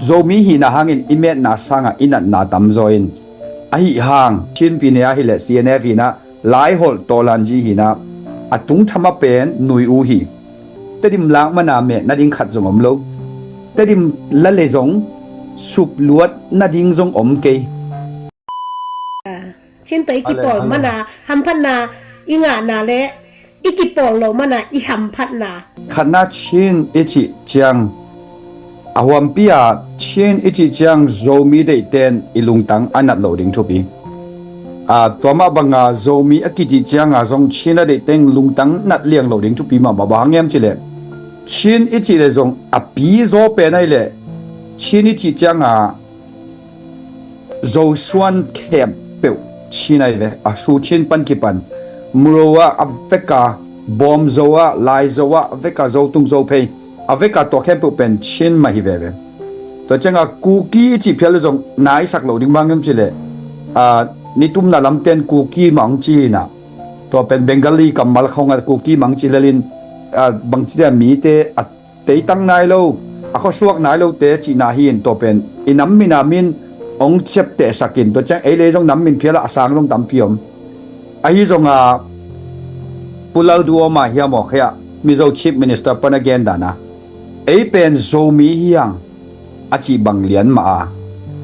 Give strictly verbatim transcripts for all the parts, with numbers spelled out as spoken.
Zomi hihna hangin i metna sangah i natna tamzaw in, ahi hang Chin P N A ahileh C N F hinah, Laiholh Tawlanji hinah, a tungthama pen Nui U hi. Tedim lak mana meh nading khat zong om lo. Tedim la le zong supluat nading zong om kei. Chin tawh i kipawl mana hamphatna i ngahna le i kipawl lo mana i hamphatna. Khatna, Chin i cih ciang a huampi a Chin i cih ciang Zomi deihten i lungtang a nat lo ding thupi. A, tua mah banga Zomi a kicih cianga zong Chin a deihteng lungtang nat liang lo ding thupi mahmah. Bang hang hiam cileh Chin i cih le zong a pi zaw pen ahileh Chin i cih cianga Zosuan khempeuh Chin ahi ve. A Su Chin pan kipan Muro ah a veka, Bawm Zo ah, Lai Zo ah a veka, Zotung Zophei a veka, tua khempeuh pen Chin mah hi veve. Tua cianga Kuki i cih phial le zong naisak lo ding bang hang hiam cileh, a, nitumna lamten Kuki mah hong ci hinah, tua pen Bengali kammal khawngah Kuki mah hong ci lelin, a, bangci dia mite a teitang nai lo, a khuasuak nai lote cihna hi in, tua pen i nam mina min hong ciaptehsak in, tua ciang ei le zong nam min phialah a sang zong tampi om. Ahi zonga Pu Lalduhoma hiam aw khia, Mizo Chief Minister pan a gen dana, ei pen Zomi hi hang a cih bang lian mah a,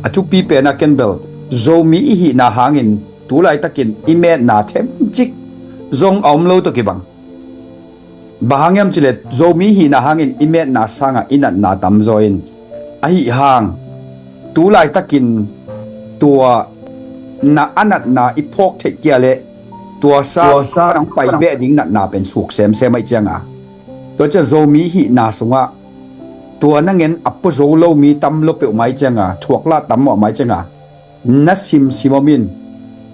a thupi pena ken bel Zomi i hihna hangin tulaitakin i metna themcik zong a om lo tawh kibang. Bang hang hiam cileh Zomi hihna hangin i metna sangah i natna tamzaw in, ahi hang tulaitakin tua na a natna i phawk theih kia leh tua sa nang pai beh ding natna pen suk semsem ahi cianga, tua cia Zomi hihna sungah tua na ngen a pua zo lo mi tam lo peuhmah ahi cianga, thuaklah tam mawhmah ahi cianga, na simsim om in.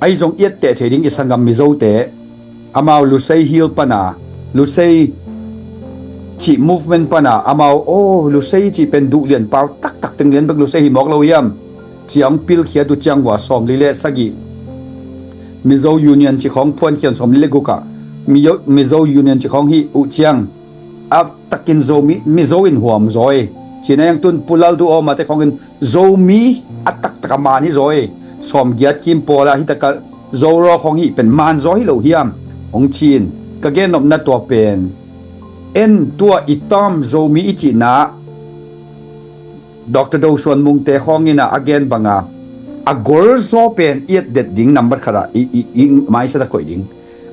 Ahi zong i etteh thei ding i sanggam Mizote, amau Lusei Hill pana, Lusei cih movement pana amau, aw, Lusei cih pen duh lian pau taktak teng lian bek Lusei hi mawk lo hiam, ci-a hong pilkhiat uh ciang vua sawmli le sagih Mizo Union cih khawng phuankhian, sawmli le gukah Mizo, Mizo Union cih khawng hih uh ciang a takin Zomi, Mizo in huam zaw hi. Cina yang tun Pu Lalduhoma te khawngin Zomi a taktak a man hi zaw hi. Sawmgiat kim pawla hi taka Zoro khawng hih pen man zaw hi lo hiam, hong ci in. Ka gennopna tua pen, en tua i tam Zomi i cihna Doctor Do Suan Mungte khawngin a gen banga a gol zaw pen i etdet ding nambat khatah i, i, i maisak a koih ding.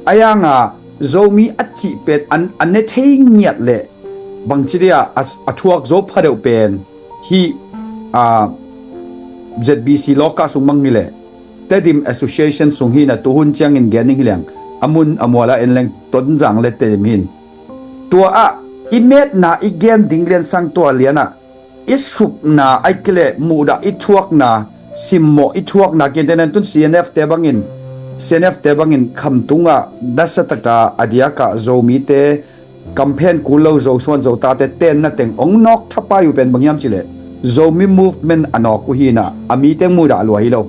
A yanga Zomi a cih pen an, a ne thei ngiat leh bangci dia a, a thuak zo phadeuh pen hih, a, Z B C lawka sung mang hileh Tedim Association sung hina tuhun ciangin gen ding hileng a mun a muala en leng Tonzang le Tedim hin. Tua ah i metna i gen ding liansang tua lianah i supna, a kile muhdah i thuakna, simmawh i thuakna, kintenen tun C N F te bangin, C N F te bangin khamtungah dasataka a diakah Zomite kamphen kul lo Zosuan Zotate tenna teng ong nawk thapai uh pen bang hiam cileh Zomi movement a nawk uh hinah a miteng muhdah lua hi lo.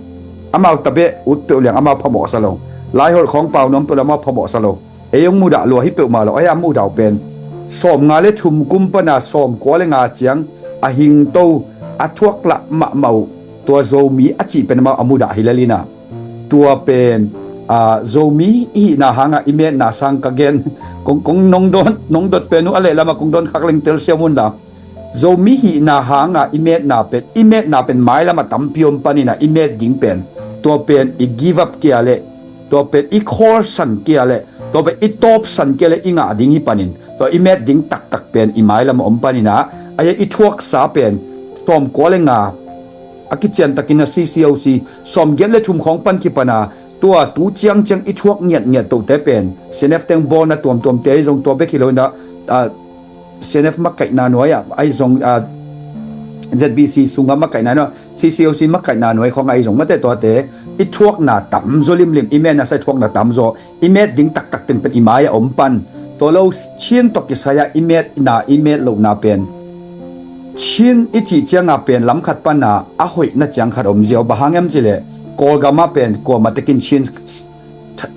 Amau tabeh ut peuh liang amau phamawhsa lo. Laiholh khawng pau nuam peuh lo amau phamawhsa lo. Ei hong mudah lua hi peuhmah lo, ei a mudah uh pen sawm nga le thum kum pana sawm kua le nga ciang a hingto a thuaklah mahmah uh tua Zomi a cih pen amau a mudah hi lel inah. Tua pen, a, Zomi i hihna hangah i metna sang ka gen kong, kong nong dawn, nong dot pen uh a lehlamah kong dawn khak leng telsiam unla. Zomi hihna hanga i metna pen, i metna pen mailam a tampi om paninah i met ding pen, tua pen i give up kia leh, tua pen i khawlsan kia leh, tua pen i tawpsan kia leh i ngah ding hi panin, tua i met ding taktak pen i mailam a om paninah, a i thuaksa pen sawm kua le nga a kiciantakin a C C O C sawm giat le thum khawng pan kipana, tua tu ciangciang i thuak ngiatngiat tohte pen C N F teng bawlna tuamtuamte ahi zong tua bek hi loinah, a, C N F makaihna nuai ah ahi zong, a, Z B C sungah makaihna nuai, C C O C makaihna nuai khawng ahi zong mate tuate i thuakna tamzaw limlim, i metna sa i thuakna tamzaw, i met ding taktak teng pen i mai a om pan. Tua lo Chin tawh kisai-ah i metna i met lohna pen Chin i cih cianga pen lamkhat pana a hoihna ciang khat om ziau, bang hang em cileh Kawlgama pen kuamah tekin Chin,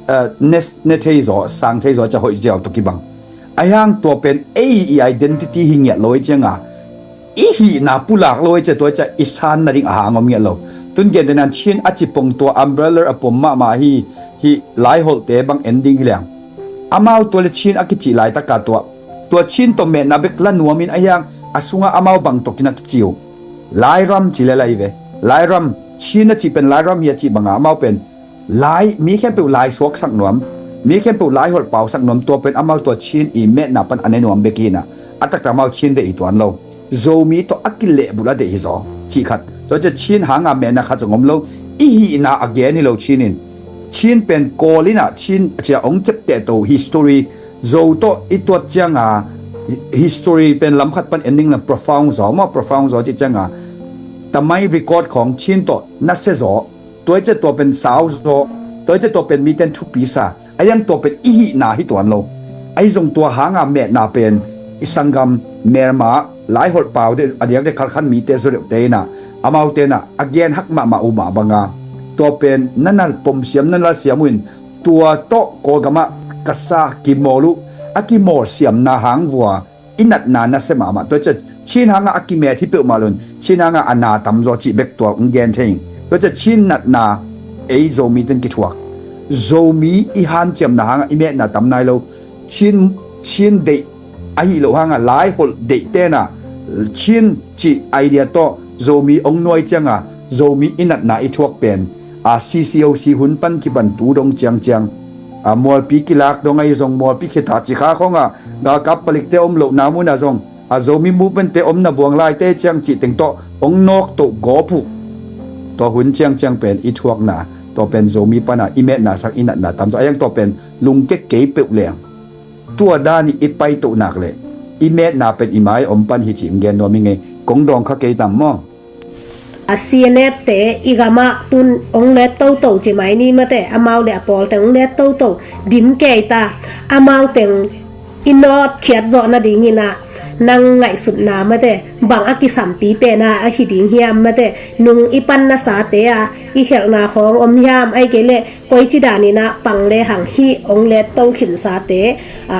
a, ne, ne thei zaw, sang thei zaw, ca hoih ziau tawh kibang. Ahi hang tua pen ei i identity hi ngiat lo i cianga i hihna pulak lo ei cia, tua cia i san nading a hang om ngiat lo. Tun gentehna in Chin a ci pong tua umbrella a pom mahmah hi, hih laiholhte bang en ding hi leng, amau tua le Chin a kicih laitaka tua, tua Chin tawh metna bek la nuamin a hiang a sunga amau bang tawh kina kici uh. Lairam ci le lai ve. Lairam, Chin a cih pen lairam hi a cih banga amau pen lai, mi khempeuh lai suaksak nuam, mi khempeuh laiholh pausak nuam, tua pen amau tua Chin i metna pan a ne nuam bek hi inah, a taktak amau Chin deih hi tuan lo. Zomi tawh a kilehbulh a deih hi zaw cih khat. Tua cia Chin hanga metna khat zong om lo. I hihna a gen hi lo Chin in. Chin pen Kawl inah Chin cia ong ciaptehto history, Zo tawh i tuat cianga history pen lam khat pan en ding la profound zaw maw, profound zaw cih cianga tamai record khawng Chin tawh nasia zaw. Tua i cia tua pen sau zaw. Tua i cia tua pen miten thupi sa. A hiang tua pen i hihna hi tuan lo. Ahi zong tua hanga metna pen i sanggam melma laiholh pau deuh a diakte khalkhan mite zaw deuhte inah, amaute inah a gen hak mahmah uh mah banga, tua pen na na pomsiam na na siam uh in, tua tawh Kawlgamah ka sa kimawl uh, a kimawl siamna hang vua i natna nasia mahmah. Tua cia Chin hanga a kimet hi peuhmah lo in, Chin hanga a na tamzaw cih bek tua ong gen thei ing. Tua cia Chin natna ei Zomi ten kithuak. Zomi i hanciamna hanga i metna tam nai lo. Chin, Chin deih ahi lo hanga laiholh deih tenah Chin cih idea tawh Zomi ong nuai cianga Zomi i natna i thuak pen a C C O C hun pan kipan tu dong ciangciang, a mualpi kilak dong ahi zong, mualpi khitah cikha khawngah galkap palikte om lohna munah zong a Zomi movement te omna buang laite ciang cih teng tawh ong nawktoh gawp uh. Tua hun ciangciang pen i thuakna, tua pen Zomi pana i metna sang i natna tamzaw a hiang tua pen lungke kei peuh leng tua dan i paitoh nak le i metna pen i mai om pan hi ci ong gen nuam hi ngei. Kong dawng kha kei tam maw? A C N F te i gamah tun ong let toto ci mai ni mate, amau le a pawlte ong let toto dim kei ta. Amau teng i nawt khiat zawh nadingin ah nang ngaihsutna mate, bang a kisampi pena a hi ding hiam mate, nung i pan nasate ah i khelhna khawng om hiam, ai kei le koici danin ah pang le hang hih ong let to khinsate a,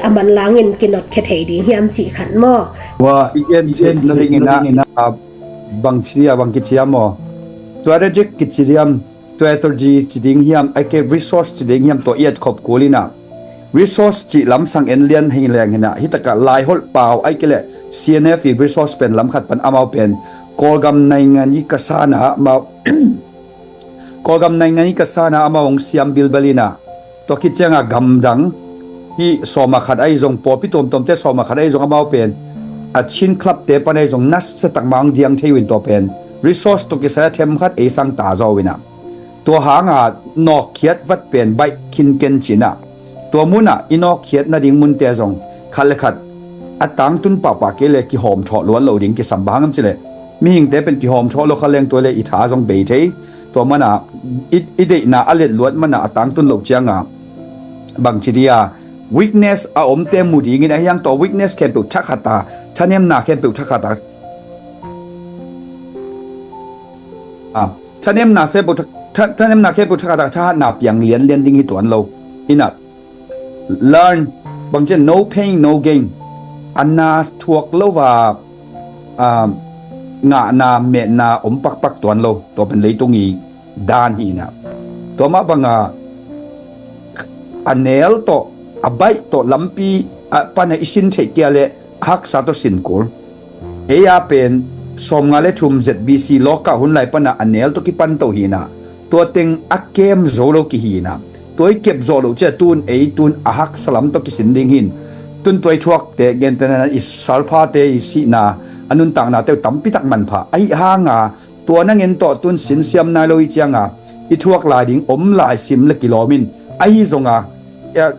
a manlangin kinotkhia thei ding hiam cih khat maw? Wa i gen cih na dingin ah, a, bang ci a bang kici a maw? Strategic kici diam, strategy ci ding hiam, ai kei resource ci ding hiam, tua i et khop kul inah resource cih lamsang en lian hi leng hinah, hitakah laiholh pau ai kei le C N F i resource pen lam khat pan amau pen Kawlgam naingan i ka sana amau Kawlgam naingan i ka sana amau ong siam bilbel inah, tua khit cianga gamdang hi sawma khat ahi zong, pawlpi tuamtuamte sawma khat ahi zong amau pen a Chin club te pan ahi zong nasia takmah ong diang thei uh in tua pen resource tawh kisai a them khat ei sang ta zaw uh inah, tua hanga nawkkhiat vat pen baih khinken cinah, tua munah i nawkkhiat nading munte zong khat le khat a tangtun pahpah kei le kihawm thawh luat lo ding kisam. Bang hang am cileh mihingte pen kihawm thawh lo kha leng tua le i tha zong bei thei. Tua mana i, i deihna a let luat mana a tangtun loh cianga bangci dia weakness a omte mu dingin a hiang tawh weakness khempeuh thakhata, thanemna khempeuh thakhata, a, thanemna khempeuh tha-, tha-, thanemna khempeuh thakhata thahatna piang lianlian ding hi tuan lo. Inah learn, bangcian no pain no gain. A na thuak lo va, a, ngahna metna om pakpak tuan lo. Tua pen leitung i dan hi inah, tua mah banga a nel tawh a baih tawh lampi a pana i sin theih kia le a haksa tawh sin kul. Ei a pen sawmnga le thum Z B C lawkah hun lai pana a nel tawh kipan to hi inah, tua teng a kem zo lo kihi inah, tua i kep zawh loh cia tun ei tun a haksa lam tawh kisin ding hin. Tun tua i thuakte gentehna i salphate i sihna, a nuntaknate uh tampitak manpha ahi hanga tua nangin tawh tun sinsiam nai lo i cianga i thuak lai ding om lai sim le kilawmin, ahi zonga, eh,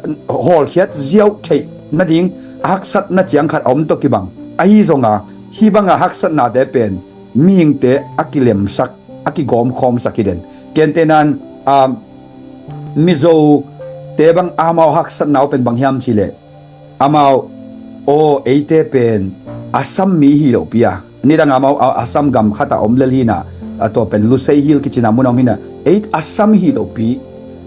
hawlkhiat ziauh theih nading a haksatna ciang khat a om tawh kibang. Ahi zonga hih banga haksatnate pen mihingte a kilemsak, a kigawmkhawmsak hi den. Gentehna in, ah, Mizote bang amau haksatna uh pen bang hiam cileh, amau, aw, eite pen Assam mi hi lohpi a, nidang amau a, Assam gam khatah om lel hinah, a tua pen Lusei Hill kicina mun a om hinah, ei Assam hi lohpi,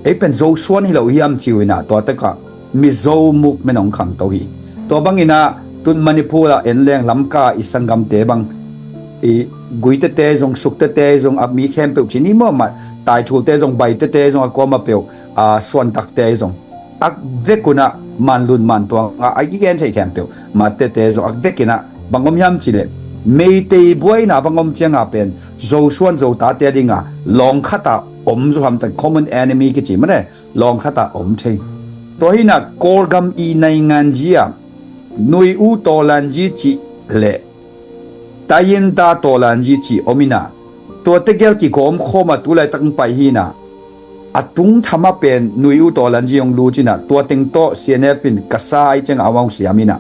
ei pen Zosuan hi lo hiam ci uh inah, tua tekah Mizo movement hong khangto hi. Tua banginah Tun Manipur ah en leng Lamka i sanggamte bang, i Guitete zong, Suktete zong, a mi khempeuh ci ni maw, ma, Taithulte zong, Baitete zong, a kuamah peuh a, Suantakte zong, a vek un ah Manlun Mantuang ah a kigen theih khempeuh, Matete zong a vek in ah bang om hiam cih leh, Meitei buaina bang om ciang a pen Zosuan Zotate a ding a lawng khat ah om zaw hamtang, common enemy kici mah ne, lawng khat ah om thei. Tua hi in ah Kawlgam i naingan zi ah Nui U Tawlanzi cih leh Tayinda Tawlanzi cih om in ah, tua tegel kigawm khawm a tu laitak hong pai hi in ah, a tungtham ah pen Nui U Tawlanzi hong lut in ah, tua teng tawh C N F in Kasai ciang a hong siam in ah,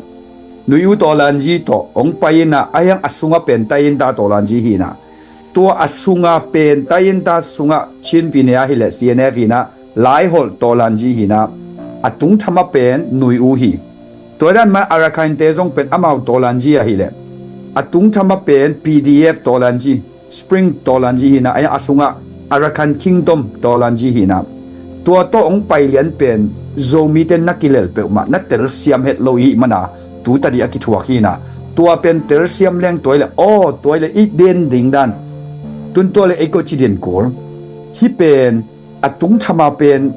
Nui U Tawlanzi tawh hong pai in ah, a hiang a sung ah pen Tayinda Tawlanzi hi in ah, tua a sung ah pen Tayinda sung ah Chin Pine ah hi leh C N F hi in ah, Laiholh Tawlanzi hi in ah, a tungtham ah pen Nui U hi. Tua dan mah Arakan te zong pen amau Tawlanzi ah hi leh, a tungtham ah pen P D F Tawlanzi, Spring Tawlanzi hi in ah, a sung ah Arakan Kingdom Tawlanzi hi in ah, tua tawh hong pai lian pen Zomite na kilel peuhmah, na telsiam het lo i hih man a, tu tadi a kithuak hi in ah, tua pen telsiam leng tua hi leh, aw, tua hi leh i den ding dan, tun tua leh ei ko ci den kul. Hih pen a tungtham ah pen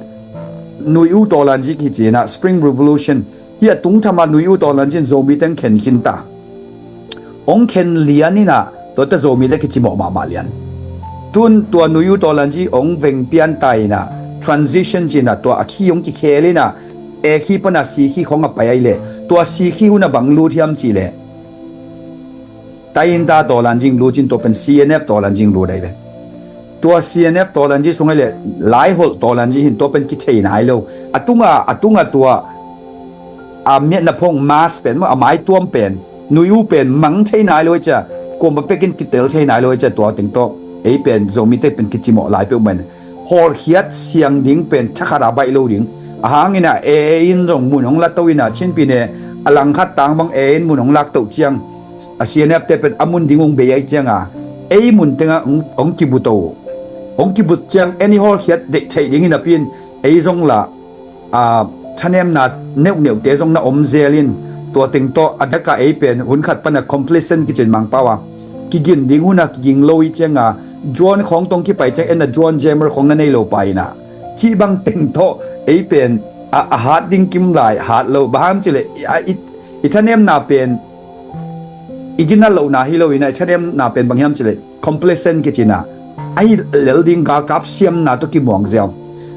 Nui U Tawlanzi kici in ah, Spring Revolution. Hih a tungtham ah Nui U Tawlanzi in Zomite hong khen khin ta. Hong khen lian in ah, tua teh Zomite kicimawh mahmah lian. Tun tua Nui U Tawlanzi hong veng pian ta in ah, transition ci in ah, tua a khi hong kikhel in ah, A khi pan a C khi khawng a pai ahih leh, tua C khi hun ah bang lut hiam cih leh, Tayinda Tawlanzi hong lut in, tua pen C N F Tawlanzi hong lut ahih leh, tua C N F Tawlanzi sung ahih leh Laiholh Tawlanzi hi in, tua pen kithei nai lo. A tung a, a tung a tua a miatna phong, mask pen maw, a maituam pen, Nui U pen mang thei nai lo ahih ciang, kuamah pek in kitel thei nai lo ahih ciang, tua teng tawh ei pen Zomite pen kicimawh lai peuhmah in, hawlkhiat siang ding pen thakhat a baih lo ding. A hang in ah A A in zong mun hong la to in ah, Chin Pine a langkhat tang bang A A in mun hong lak to ciang, a C N F te pen a mun ding hong bei ahih ciang a, ei mun teng ah hong, hong kibu to. Hong kibut ciang, ei hawlkhiat deih theih ding hi napi in, ei zong lah, a, thanemna neuhneute zong na om zel in, tua teng tawh a dak ah ei pen hun khat pan a complacent kici in Mangpau a, kigin ding hun ah kiging lo ahih ciang a, drone khawng tawh hong kipai ciang, en a drone jammer khawng na nei lo pah in ah, cih bang teng tawh ei pen a, a hat ding kim lai, hat lo. Bang hang hiam cih leh, i, a, i, i thanemna pen i ginat lohna hi lo in ah, i thanemna pen bang hiam cih leh complacent kici in ah, ahi lel ding galkap siamna tawh kimuang ziau.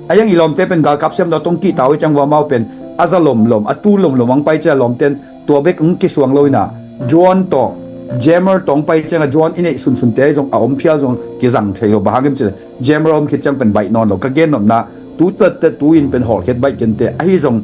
A hiang i lawmte pen galkap siamna tawh hong kihta uh ahih ciang, amau pen a za lomlom, a tu lomlom hong pai ciang, lawmte in tua bek hong kisuang lo in ah, drone tawh, jammer tawh hong pai ciang a, drone i neih sunsunte zong a om phial zong kizang thei lo. Bang hang hiam cih leh jammer a om khit ciang pen baih nawn lo. Ka gen nopna, tu teh tu in pen hawlkhiat baih kei inteh. Ahi zong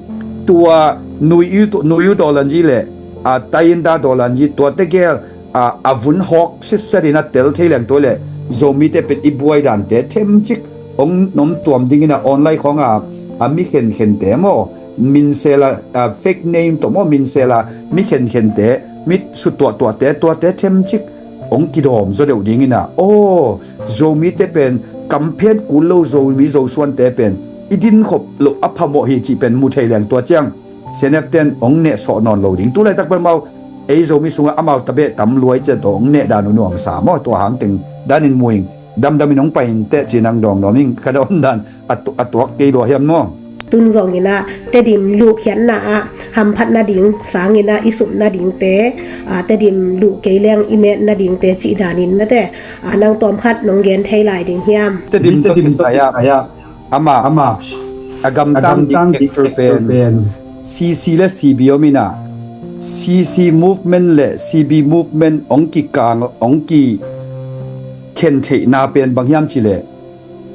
tua Nui U, Nui U Tawlanzi leh, a, Tayinda Tawlanzi, tua tegel, a, a vun hawk sitset in a tel thei leng, tua leh Zomite pen i buai dante themcik hong nomtuam ding in ah, online khawng a, a, mi khenkhente maw, minsel a, a, fake name tawh maw, minsel a mi khenkhente, mi sut tuahtuahte, tuate themcik hong kidawm zaw deuh ding in ah, aw, Zomite pen kamphen kul lo, Zomi Zosuante pen i dinkhop loh a phamawh hi cih pen mu thei leng, tua ciang C N F ten hong nehsawh nawn lo ding. Tu laitak pen amau, ei Zomi sungah amau tabeh tam lua ahih ciang, tua hong neh dan uh nuamsa maw, tua hang teng dan in mu ing. Damdam in hong pai inteh ci-in hong dawng nuam ing. Ka dawn dan a tu-, a tuak kei lua hiam maw? Tun zong in ah Tedim luhkhiatna ah hamphat nading sang in ah i sup nadingte, a, Tedim luh kei leng i met nadingte cih dan in, mate, a, nang tawmkhat nong gen thei lai ding hiam? Tedim tawh kisai ah, amah, amah, a gamtang dictator pen C C le C B om in ah, C C movement le C B movement hong kikang, hong kikhen theihna pen bang hiam cih leh,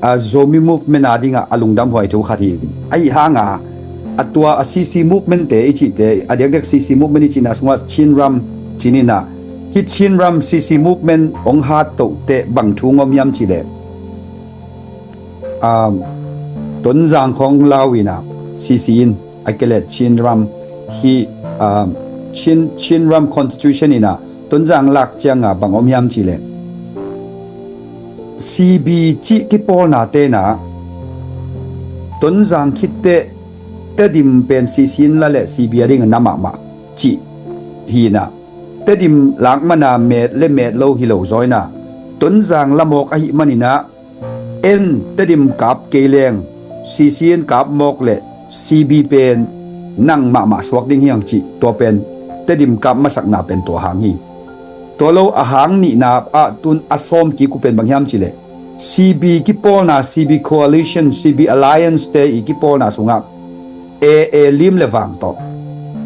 a, Zomi movement a dingah a lungdamhuai thu khat hi. Ahi hang a, a tua a C C movement te i cihte, a diakdiak C C movement i cihna sungah Chin Ram ci-in ah, hih Chin Ram C C movement hong hat toh teh bang thu hong om hiam cih leh, um, Tonzang khawng lau in ah, C C in, a kei leh Chin Ram, hih, um, Chin, Chin Ram Constitution in ah, Tonzang lak ciang a bang om hiam cih leh, C B cih kipawlnate in ah, Tonzang khit teh Tedim pen C C in la leh C B a ding a na mahmah cih hi inah, Tedim lakmana met le met lo hi lo zaw inah, Tonzang lamawk ahih man inah, en Tedim kap kei leng, C C in kap mawk le C B pen nang mahmah suak ding hi hang cih, tua pen Tedim kap masakna pen tua hang hi. Tua lo a hang nihna ah tun a sawm kik uh pen bang hiam cih leh, C B kipawlna, C B Coalition, C B Alliance te i kipawlna sungah A A lim le vang tawh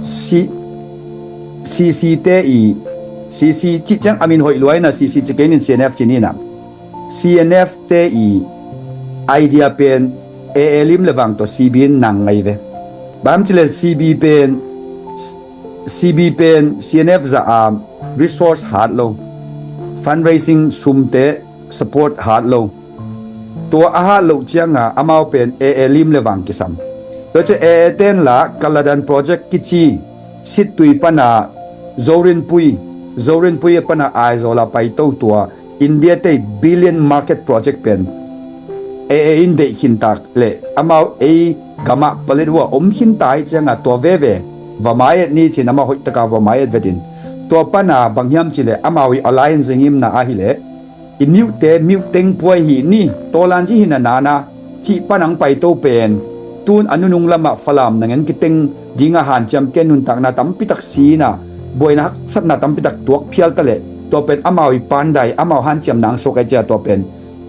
C, C C te i, C C cih ciang a min hoih lua inah C C ci kei nin, C N F ci ni inah, C N F te i idea pen A A lim le vang tawh C B in nang ngai ve. Bang hiam cih leh C B pen, C B pen C N F zah a resource hat lo, fundraising sumte support hat lo. Tua a hat loh cianga amau pen A A lim le vang kisam. Tua ciah A A ten la Kaladan project kici Sittui pana Zorinpui, Zorinpui pana Aizawl a paito tua India te i billion market project pen A A in deih khintak le amau ei gamah palet uh a om khinta hi cianga tua veve va mai et ni cin amau hoihtaka va mai et vetin, tua pana bang hiam cih leh amau i alliance ngimna ahih leh i miuhte miuhteng puai hi ni, tawlan ci hi na nana cih pan ang paito pen tun a nunung lamah Falam nangen kiteng dinga hanciam ken nuntakna tampitak si inah buaina haksatna tampitak tuak phial ta leh tua pen amau i pandai amau hanciam nang suak ai cia tua pen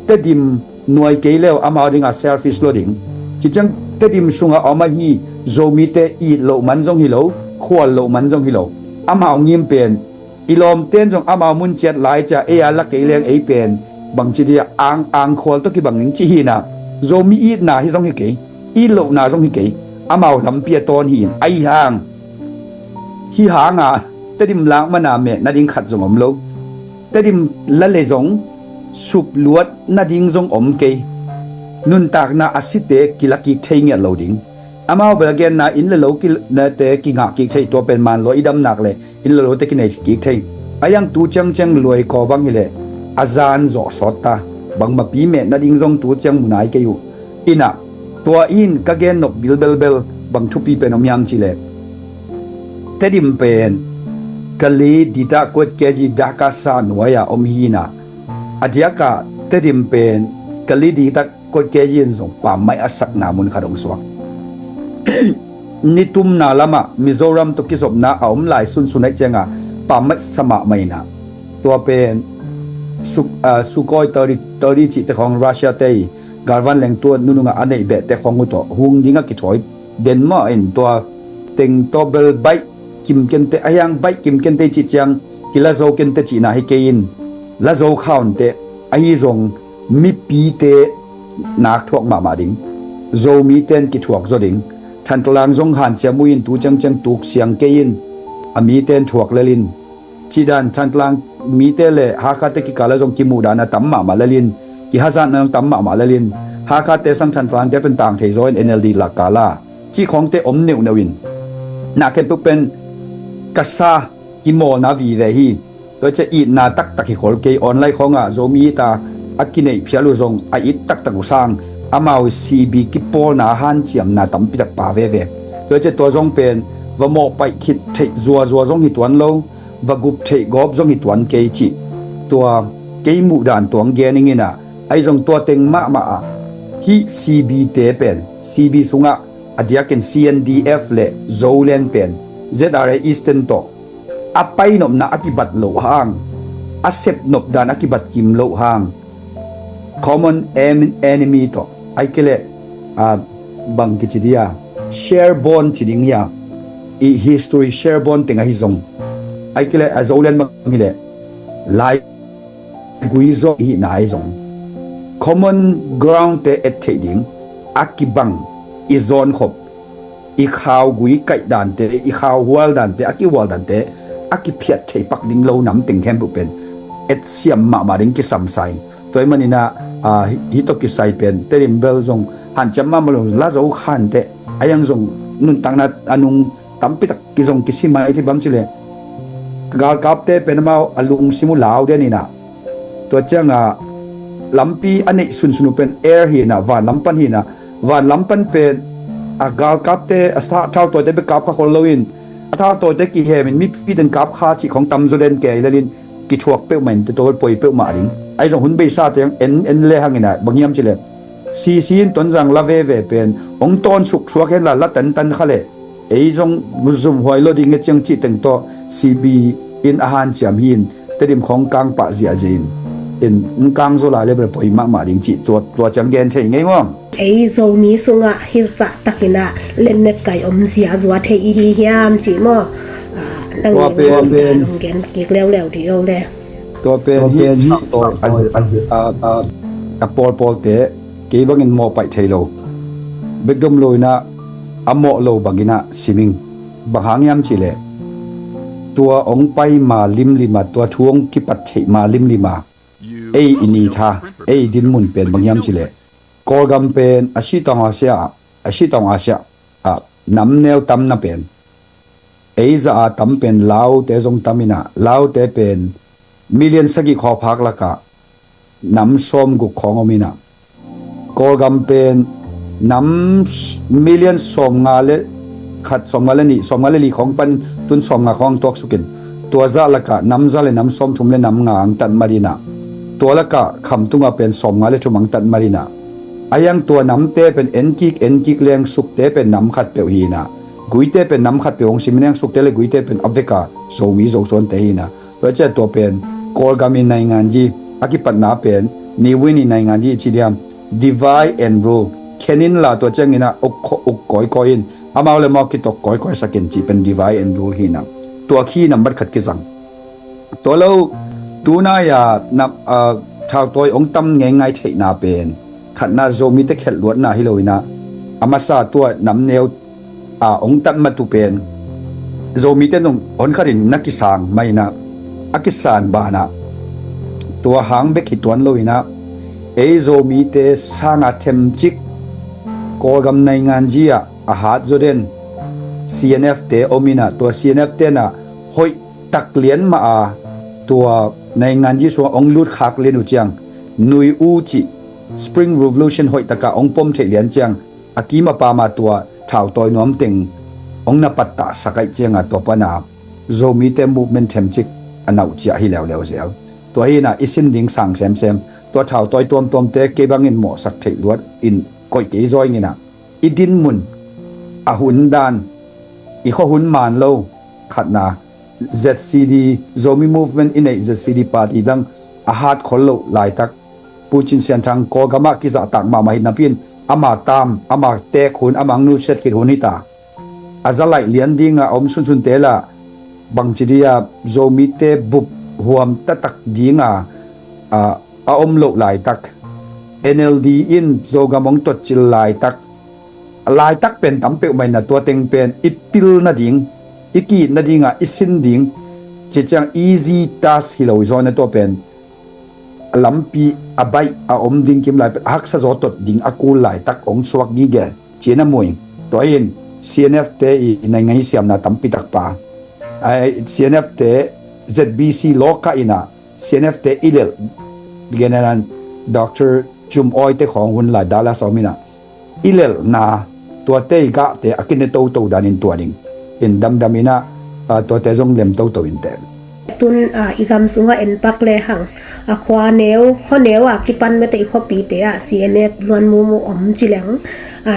Tedim nuai kei leu amau dinga selfish lo ding. Ci ciang Tedim sunga om ahi Zomite it loh man zong hi lo, khual loh man zong hi lo. Amau ngim pen i lawmten zong amau mun ciat lai cia ei a la kei leng ei pen bangci dia ang ang khual tawh kibang ning ci hi inah, Zomi itna hi zong hi kei, it lohna zong hi kei, amau lampi a tawn hi in ahi hang. Hi hanga Tedim lakmana meh nading khat zong om lo. Tedim la le zong supluat nading zong om kei. Nuntakna a site kila kik thei ngiat lo ding. Amau bel a genna inn le lo ki, nate kingah kik thei, tua pen manlua i damnak le inn le lote kinei kik thei. A iang tu ciangciang luai kaw bang hileh a zan zawh sawt ta. Bangmapi meh nading zong tu ciang mu nai kei uh. Inah tua in ka gen nop bilbelbel bang thupi pen om hiam cih leh, Tedim pen Kali dita kuat keji daka sa nuai a om hi inah, a diakah Tedim pen Kali dita kuat keji in zong pammaih a sakna mun khat hong suak. Nitumna lamah Mizoram tawh kizopna a om lai sunsun aih cianga pammaih sa mahmah inah, tua pen Su, ah, Sukhoi thirty, thirty cihte khawng Russia te i galvan lengtu nunungah a neih behte khawng uh tawh hung dingah kithawi den mah in tua teng tawh bel baih kim kente, a hiang baih kim kente i cih ciang kila zo kente cihna hi kei in, la zo khaunte ahi zong mipite nak thuak mahmah ding. Zomite in kithuak zaw ding. Thantlang zong hanciam uh in tu ciangciang tuk siang kei in, a mite in thuak lel in. Cihdan Thantlang mite le Hakhate kikal a zong kimuh dan a tam mahmah lel in, kihazatna zong tam mahmah lel in, Hakhate sang Thantlangte pen tang thei zaw in N L D lak kal a cih khawngte om neuhneuh in, na khempeuh pen ka sa kimawlna vive hi. Tua ciah itna taktak hi khol kei, online khawngah Zomi ita a kineih phial uh zong a it taktak uh sang, amau i C B kipawlna hanciamna tampitak pa veve. Tua ciah tua zong pen va mawhpaih khit theih zuazua zong hi tuan lo, va gup theih gawp zong hi tuan kei cih tua kei muhdan tuang gen ing inah, ahi zong tua teng mahmah ah hih C B te pen, C B sungah a diakin C N D F le Zoland pen Z R A Eastern tawh a painopna a kibat loh hang, a sepnop dan a kibat kim loh hang, common em-, enemy tawh, ai kei leh, a, bang kici dia, share bond ci ding hia, i history share bond teng ahi zong, ai kei leh, a Zoland bang hileh, lai gui zong hihna ahi zong, common ground te et theih ding, a kibang, i zawnkhop, i khau gui kaih dante, i khau hual dante, a kihual dante, a kiphiat thei pak ding lo nam teng khempeuh pen etsiam mahmah ding kisamsa in. Tua ahih maninah, a, hi, hih tawh kisai pen Tedim bel zong hanciam mahmah lo, la zo khante, a iang zong nuntakna a nung tampitak kizong kisim a i thei bang cileh, galkapte pen amau a lungsim uh lau den inah, tua ciangah lampi a neih sunsun uh pen air hinah, van lam pan hinah, van lam pan pen a galkapte a sa thau tuate bek kap kha khol loin, A thautawite kihemin mipi teng kap kha cih khong tamzaw den kei lelin kithuak peuhmah in te tawh poi peuhmah ding. Ahi zong hun beisa teng en en le hangin ah bang hiam cileh, sisi in Tonzang la veve pen hong tawn suksuak henla la tantan kha leh ei zong zumhuai lo ding e ciang cih teng tawh C B in a hanciam hi in Tedim khong kang pah ziahziah in, in kang zaw lai le bel poi mahmah ding cih tua ciang gen thei ngei maw? Ei Zomi sungah hizah takinah lennek kai om ziahzuah thei i hi hiam cih maw? Nang tua pen gen kik leuleu dih o le. Tua pen hi a pawlpawlte kei bangin mawhpaih thei lo. Bekdom lo inah a mawh lo banginah siming. Bang hang hiam cihleh tua ong pai ma limlima, tua thu ong kipat theih ma limlima, ei i ni tha, ei i dinmun pen bang hiam cihleh Kawlgam pen a sitawng a sia a sitawng a sia ah nam neu tamna pen ei za a tam pen Laute zong tam inah Laute pen million sagih khawphak lakah nam sawm guk khawng om inah Kawlgam pen nam million sawm nga le khat, sawm nga le nih, sawm nga le li khawng pan tun sawm nga khawng tuaksukin tua zah lakah nam za le nam sawm thum le nam nga ang tat mat inah tua lakah Khamtunga pen sawm nga le thum ang tat mat inah a hiang tua namte pen enkik enkik lengsukte pen nam khat peuh hi inah guite pen nam khat peuh hong simin lengsukte le guite pen a veka Zomi Zosuante hi inah tua ciah tua pen Kawlgam i nainganji a kipatna pen niwin i nainganji i ci diam divide and rule khenin la tua ciangin ah uk kawikawi in amau le mau kitok kawikawi sakin cih pen divide and rule hi inah tua khi nambat khat kizang. Tua lo tunai a thautawi ong tam ngeingai theihna pen khatna Zomite khelh luatna hi lo inah a masa tua nam neu a ong tat matu pen Zomite nung honkhatin na kisang mah inah a kisan banah tua hang bek hi tuan lo inah ei Zomite sanga themcik Kawlgam nainganji ah a hat zaw den C N F te om inah tua C N F tenah hoih taklian mah a tua nainganji sungah ong lutkhak lian uh ciang nui u cih Spring Revolution hoih takah ong pom theih lian ciang a kim a pam a tua thautawi nuam teng ong na pattah sakaih cianga tua pana Zomite movement themcik a nauh ciah hi leuleu zel. Tua hi inah i sin ding sang semsem tua thautawi tuamtuamte kei bangin mawhsak theih luat in koih kei zaw ing inah i dinmun a hun dan i khuahun man lo khatna Z C D Zomi movement i neih Z C D party dang a hat khol loh laitak Pu Cin Sian Thang Kawlgamah kizahtak mahmah hi napi in ama tam ama teek hun ama ang nusiat khit hun hita a za laih lian dinga om sunsunte lah bangci dia Zomite bup huam taktak dinga a om loh laitak N L D in Zogam hong totcil laitak laitak pen tam peuhmah inah tua teng pen i pil nading i ki-it nadinga i sin ding ci ciang easy task hi lo zaw inah tua pen a lampi a baih a om ding kim lai pen a haksa zaw tot ding a kul laitak ong suak gige ci-in a mui. Tua in C N F te i naingan i siamna tampi takpa C N F te Z B C lawkah inah C N F te i lelh General Doctor Cum Awi te khawng hun lai Dallas a om inah i lelhna tuate i gahte a kine toto danin tua ding in damdam inah tuate zong lem toto inteh. Tun i gam sungah en pak lehang a khua neu khuaneu a kipan mete i khuapite ah C N F luan mumu om cileng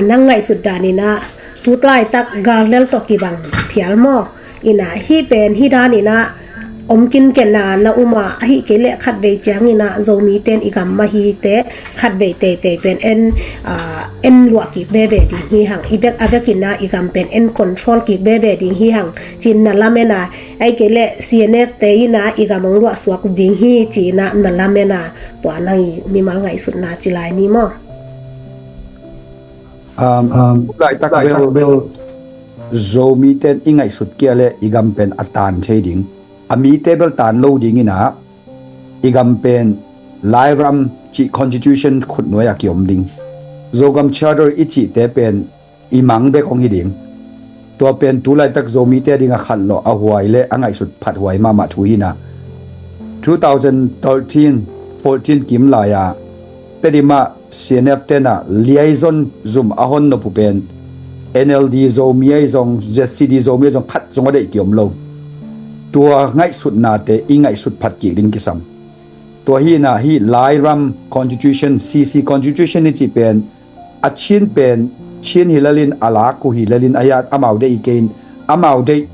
nang ngaihsut daninah tutlaitak gal lel tawh kibang phial maw? Inah hih pen hih daninah om kinken a na um a, ahih kei leh khatvei cianginah Zomite in i gam mah hi teh khatvei teitei pen en en luah kik veve ding hi hang, i bek a bekinah i gam pen en control kik veve ding hi hang ci-in na lamen a, ahih kei leh C N F te inah i gam hong luahsuak ding hi ci-inah na lamen a, tua nang i mimal ngaihsutna ci lai ni maw? Laitak bel Zomite in i ngaihsut kei leh i gam pen a tan thei ding, a mite bel tan lo ding inah i gam pen lairam cih constitution khutnuai a kiom ding, Zogam Charter i cihte pen i mang bek hong hi ding. Tua pen tulaitak Zomite dinga khanlawh a huai le a ngaihsut phathuai mahmah thu hinah two thousand thirteen fourteen kim lai-a Tedim ah C N F tenah liaison zum a hon nop uh pen N L D Zomi ahi zong, Z C D Zomi ahi zong, khat zong a deih kiom lo. Tua ngaihsutnate i ngaihsut phat kik ding kisam. Tua hi inah hih Lairam Constitution, C C Constitution i cih pen, a Chin pen, Chin hi lel in, a lak uh hi lel in, a hiat amau deih hi kei in, amau deih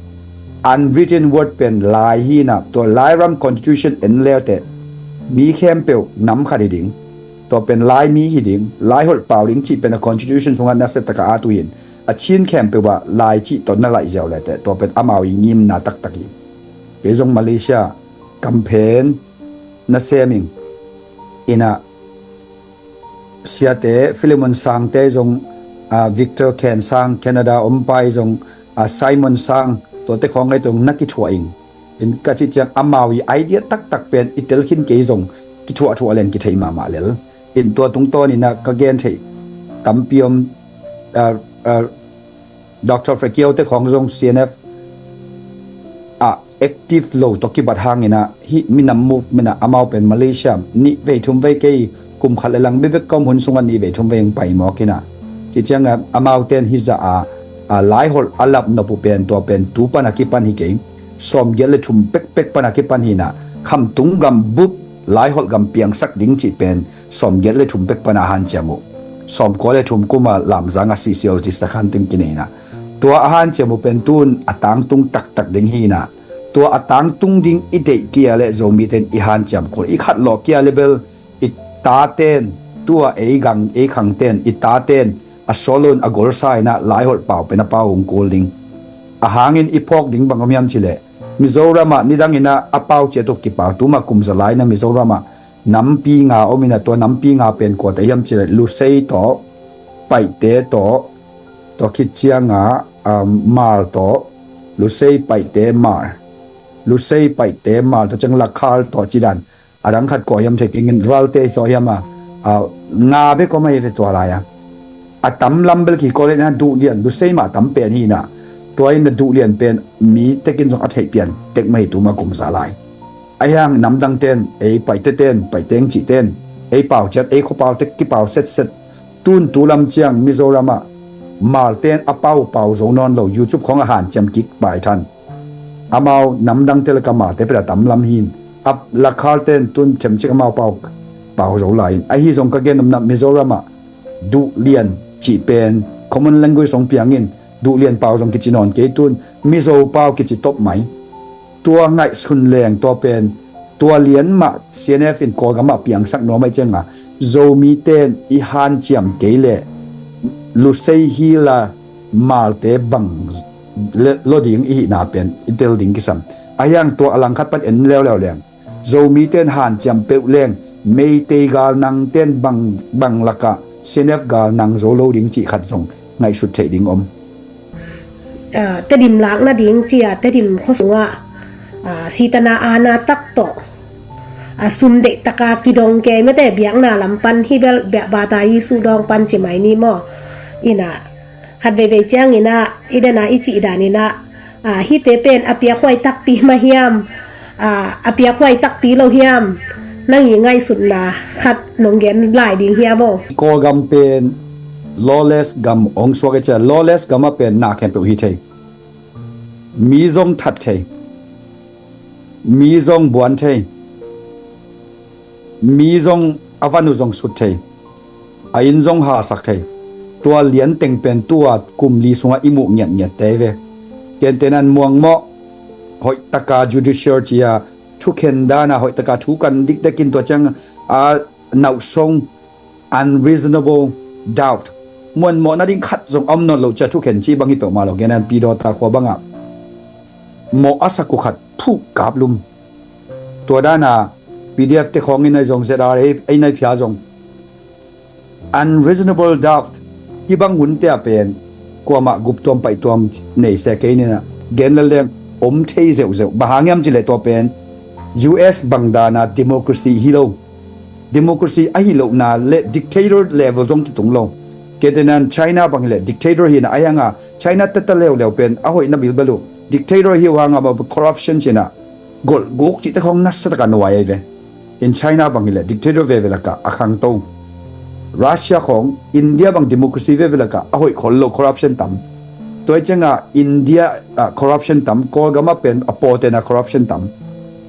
unwritten word pen lai hi inah, tua Lairam Constitution en leuteh mi khempeuh nam khat hi ding. Tua pen Laimi hi ding, Laiholh pau ding cih pen a Constitution sungah nasia taka at uh in, a Chin khempeuh ah Lai cih tawh na laih ziau leuteh, tua pen amau i ngimna taktak hi. Kei zong Malaysia kamphen na sem ing inah, siate Philemon Sangte zong, a, Victor Ken Sang, Canada om pa hi zong, a, Simon Sang, tuate khawng ahi zong na kithuah ing. In ka cih ciang amau i idea taktak pen i telkhin kei zong kithuahthuah leng kithei mahmah lel. In tua tungtawn inah ka gen theih tampi om, a, a, Doctor Fekio te khawng zong C N F ah active lo tawh kibat hang inah, hih minam movement ah amau pen Malaysia nih vei thum vei, kei kum khat le lang bekbek ka om hun sungah nih vei thum vei hong pai mawk inah. Cih ciangah amau ten hih zah a, a, Laiholh a lap nop uh pen, tua pen tu pan a kipan hi kei. Sawmgiat le thum pekpek pan a kipan hi inah, Khamtung gam bup Laiholh gam piangsak ding cih pen sawmgiat le thum pek pan a hanciam uh. Sawmkua le thum kum a Lamzang a C C O Sakhan teng kinei inah, tua a hanciam uh pen tun a tangtung taktak ding hi inah, tua a tangtung ding i deih kei leh Zomite in i hanciam kul, i khatlawh kei leh bel i taten, tua ei gang ei khangten, i taten a sawt lo in a golsa inah Laiholh pau pen a pau hong kul ding. A hangin i phawk ding bang om hiam cih leh, Mizoram ah nidang inah a pau ciat uh kipau, tu mah kum za lai inah Mizoram ah nampi nga om inah, tua nampi nga pen kuate hiam cih leh Lusei tawh, Paite tawh, tua khit ciangah, um, Hmar tawh, Lusei, Paite, Hmar, Lusei, Paite, Hmar, tua ciang Lakhar tawh, ci dan a dang khat kua hiam thei keng in, Ralte tawh hiam a, a, nga bek om ahi ve tua lai a. A tam lam bel kikol inah Duhlian, Lusei mah tam pen hi inah, tua in a Duhlian pen mi tekin zong a theih pian tek mah hi tu mah kum za lai. Ahi hang namdang ten, ei Paite ten, Paite hong cih ten, ei pau ciat, ei khuapau tek kipau setset. Tun tu lam ciang Mizoram ah Hmar ten a pau pau zo nawn lo, YouTube khawng a hanciam kik pai than. Amau namdangte lakah Hmarte pen a tam lam hi in, a Lakhar ten tun themcik amau pau pau zo lai in. Ahi zong ka gen nopna, Mizoram ah Duhlian cih pen common language hong piang in, Duhlian pau zong kici nawn kei, tun Mizo pau kici top mai. Tua ngaihsun leng tua pen, tua lian mah C N F in Kawlgam ah piangsak nuam ahih ciangah, Zomite in i hanciam kei leh Lusei hi la Hmarte bang le-, lo ding i hihna pen i tel ding kisam. Ahi hang tua a langkhat pan en leuleu leng, Zomite in hanciam peuh leng, Meitei gal nang ten bang, bang lakah C N F gal nang zo lo ding cih khat zong ngaihsut theih ding om. Ah, Tedim lak nading ci-a Tedim khua sungah, ah, sitana aana tak tawh, ah, sum deih taka kidong kei mete, biakna lam pan hi bel, bia-, bata Jesu dawng pan ci mai ni maw. Inah, khat veivei ciang inah, i dena i cih dan inah, ah, hihte pen a piakhuai takpi mah hiam, ah, a piakhuai takpi lo hiam, nang i ngaihsutna khat nong gen lai ding hiam aw? Kawlgam pen lawless gam hong suak i cia, lawless gam ah pen na khempeuh hi thei. Mi zong that thei. Mi zong buan thei. Mi zong a van uh zong sut thei. A inn zong hasak thei. Tua lian teng pen tua kum li sungah i muh ngiatngiat te ve. Kente nan muang mawh, hoih taka judicial cia, thukhen dana hoih taka thu kan dikdekin tua ciang a nauhsong, unreasonable doubt, muanmawh nading khat zong a om nawn loh cia thukhen cih bang hi peuhmah lo. Kenan Pidawta khua bangah mawh a sak uh khat phuh kaplum. Tua dana P D F te khawngin ahi zong, Z R A ei nai phia zong, unreasonable doubt, hih bang hunte ah pen kuamah guptuam paihtuam nei se kei nina, gen lel leng om thei zeuhzeuh. Bang hang hiam cih leh tua pen U S bang dana democracy hi lo. Democracy ahi lohna le dictator level zong kitung lo. Ketenan China bang hileh dictator hina, ahi hanga China tata leuleu pen a hoihna bilbel uh dictator hi uh hanga, corruption cina golhguk cihte khawng nasa taka nuai ahi ve. In China bang hileh dictator veve lakah a khangto. Russia khawng India bang democracy veve lakah a hoih khol lo, corruption tam. Tua hi ciangah India ah corruption tam, Kawlgam ah pen a pawtena corruption tam.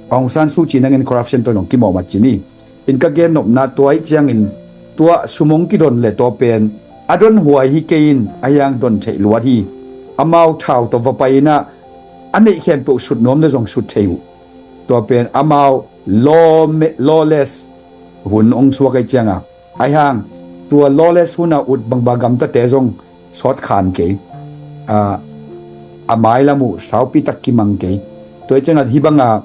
Aung San Suu Kyi nangin corruption tawh nong kimawh mat ci ni. In ka gen nopna tua hi ciangin tua sum hong kidon le tua pen a don huai hi kei in a hiang don theih luat hi. Amau thau tawh va pai inah a neih khempeuh sut nuam le zong sut thei uh. Tua pen amau law-, lawless hun hong suak ahi cianga. Ahi hang tua lawless huna ut bangbang gamtate zong sawt khan kei. Ah, a mailam uh saupi tak kimang kei. Tua hi cianga hih banga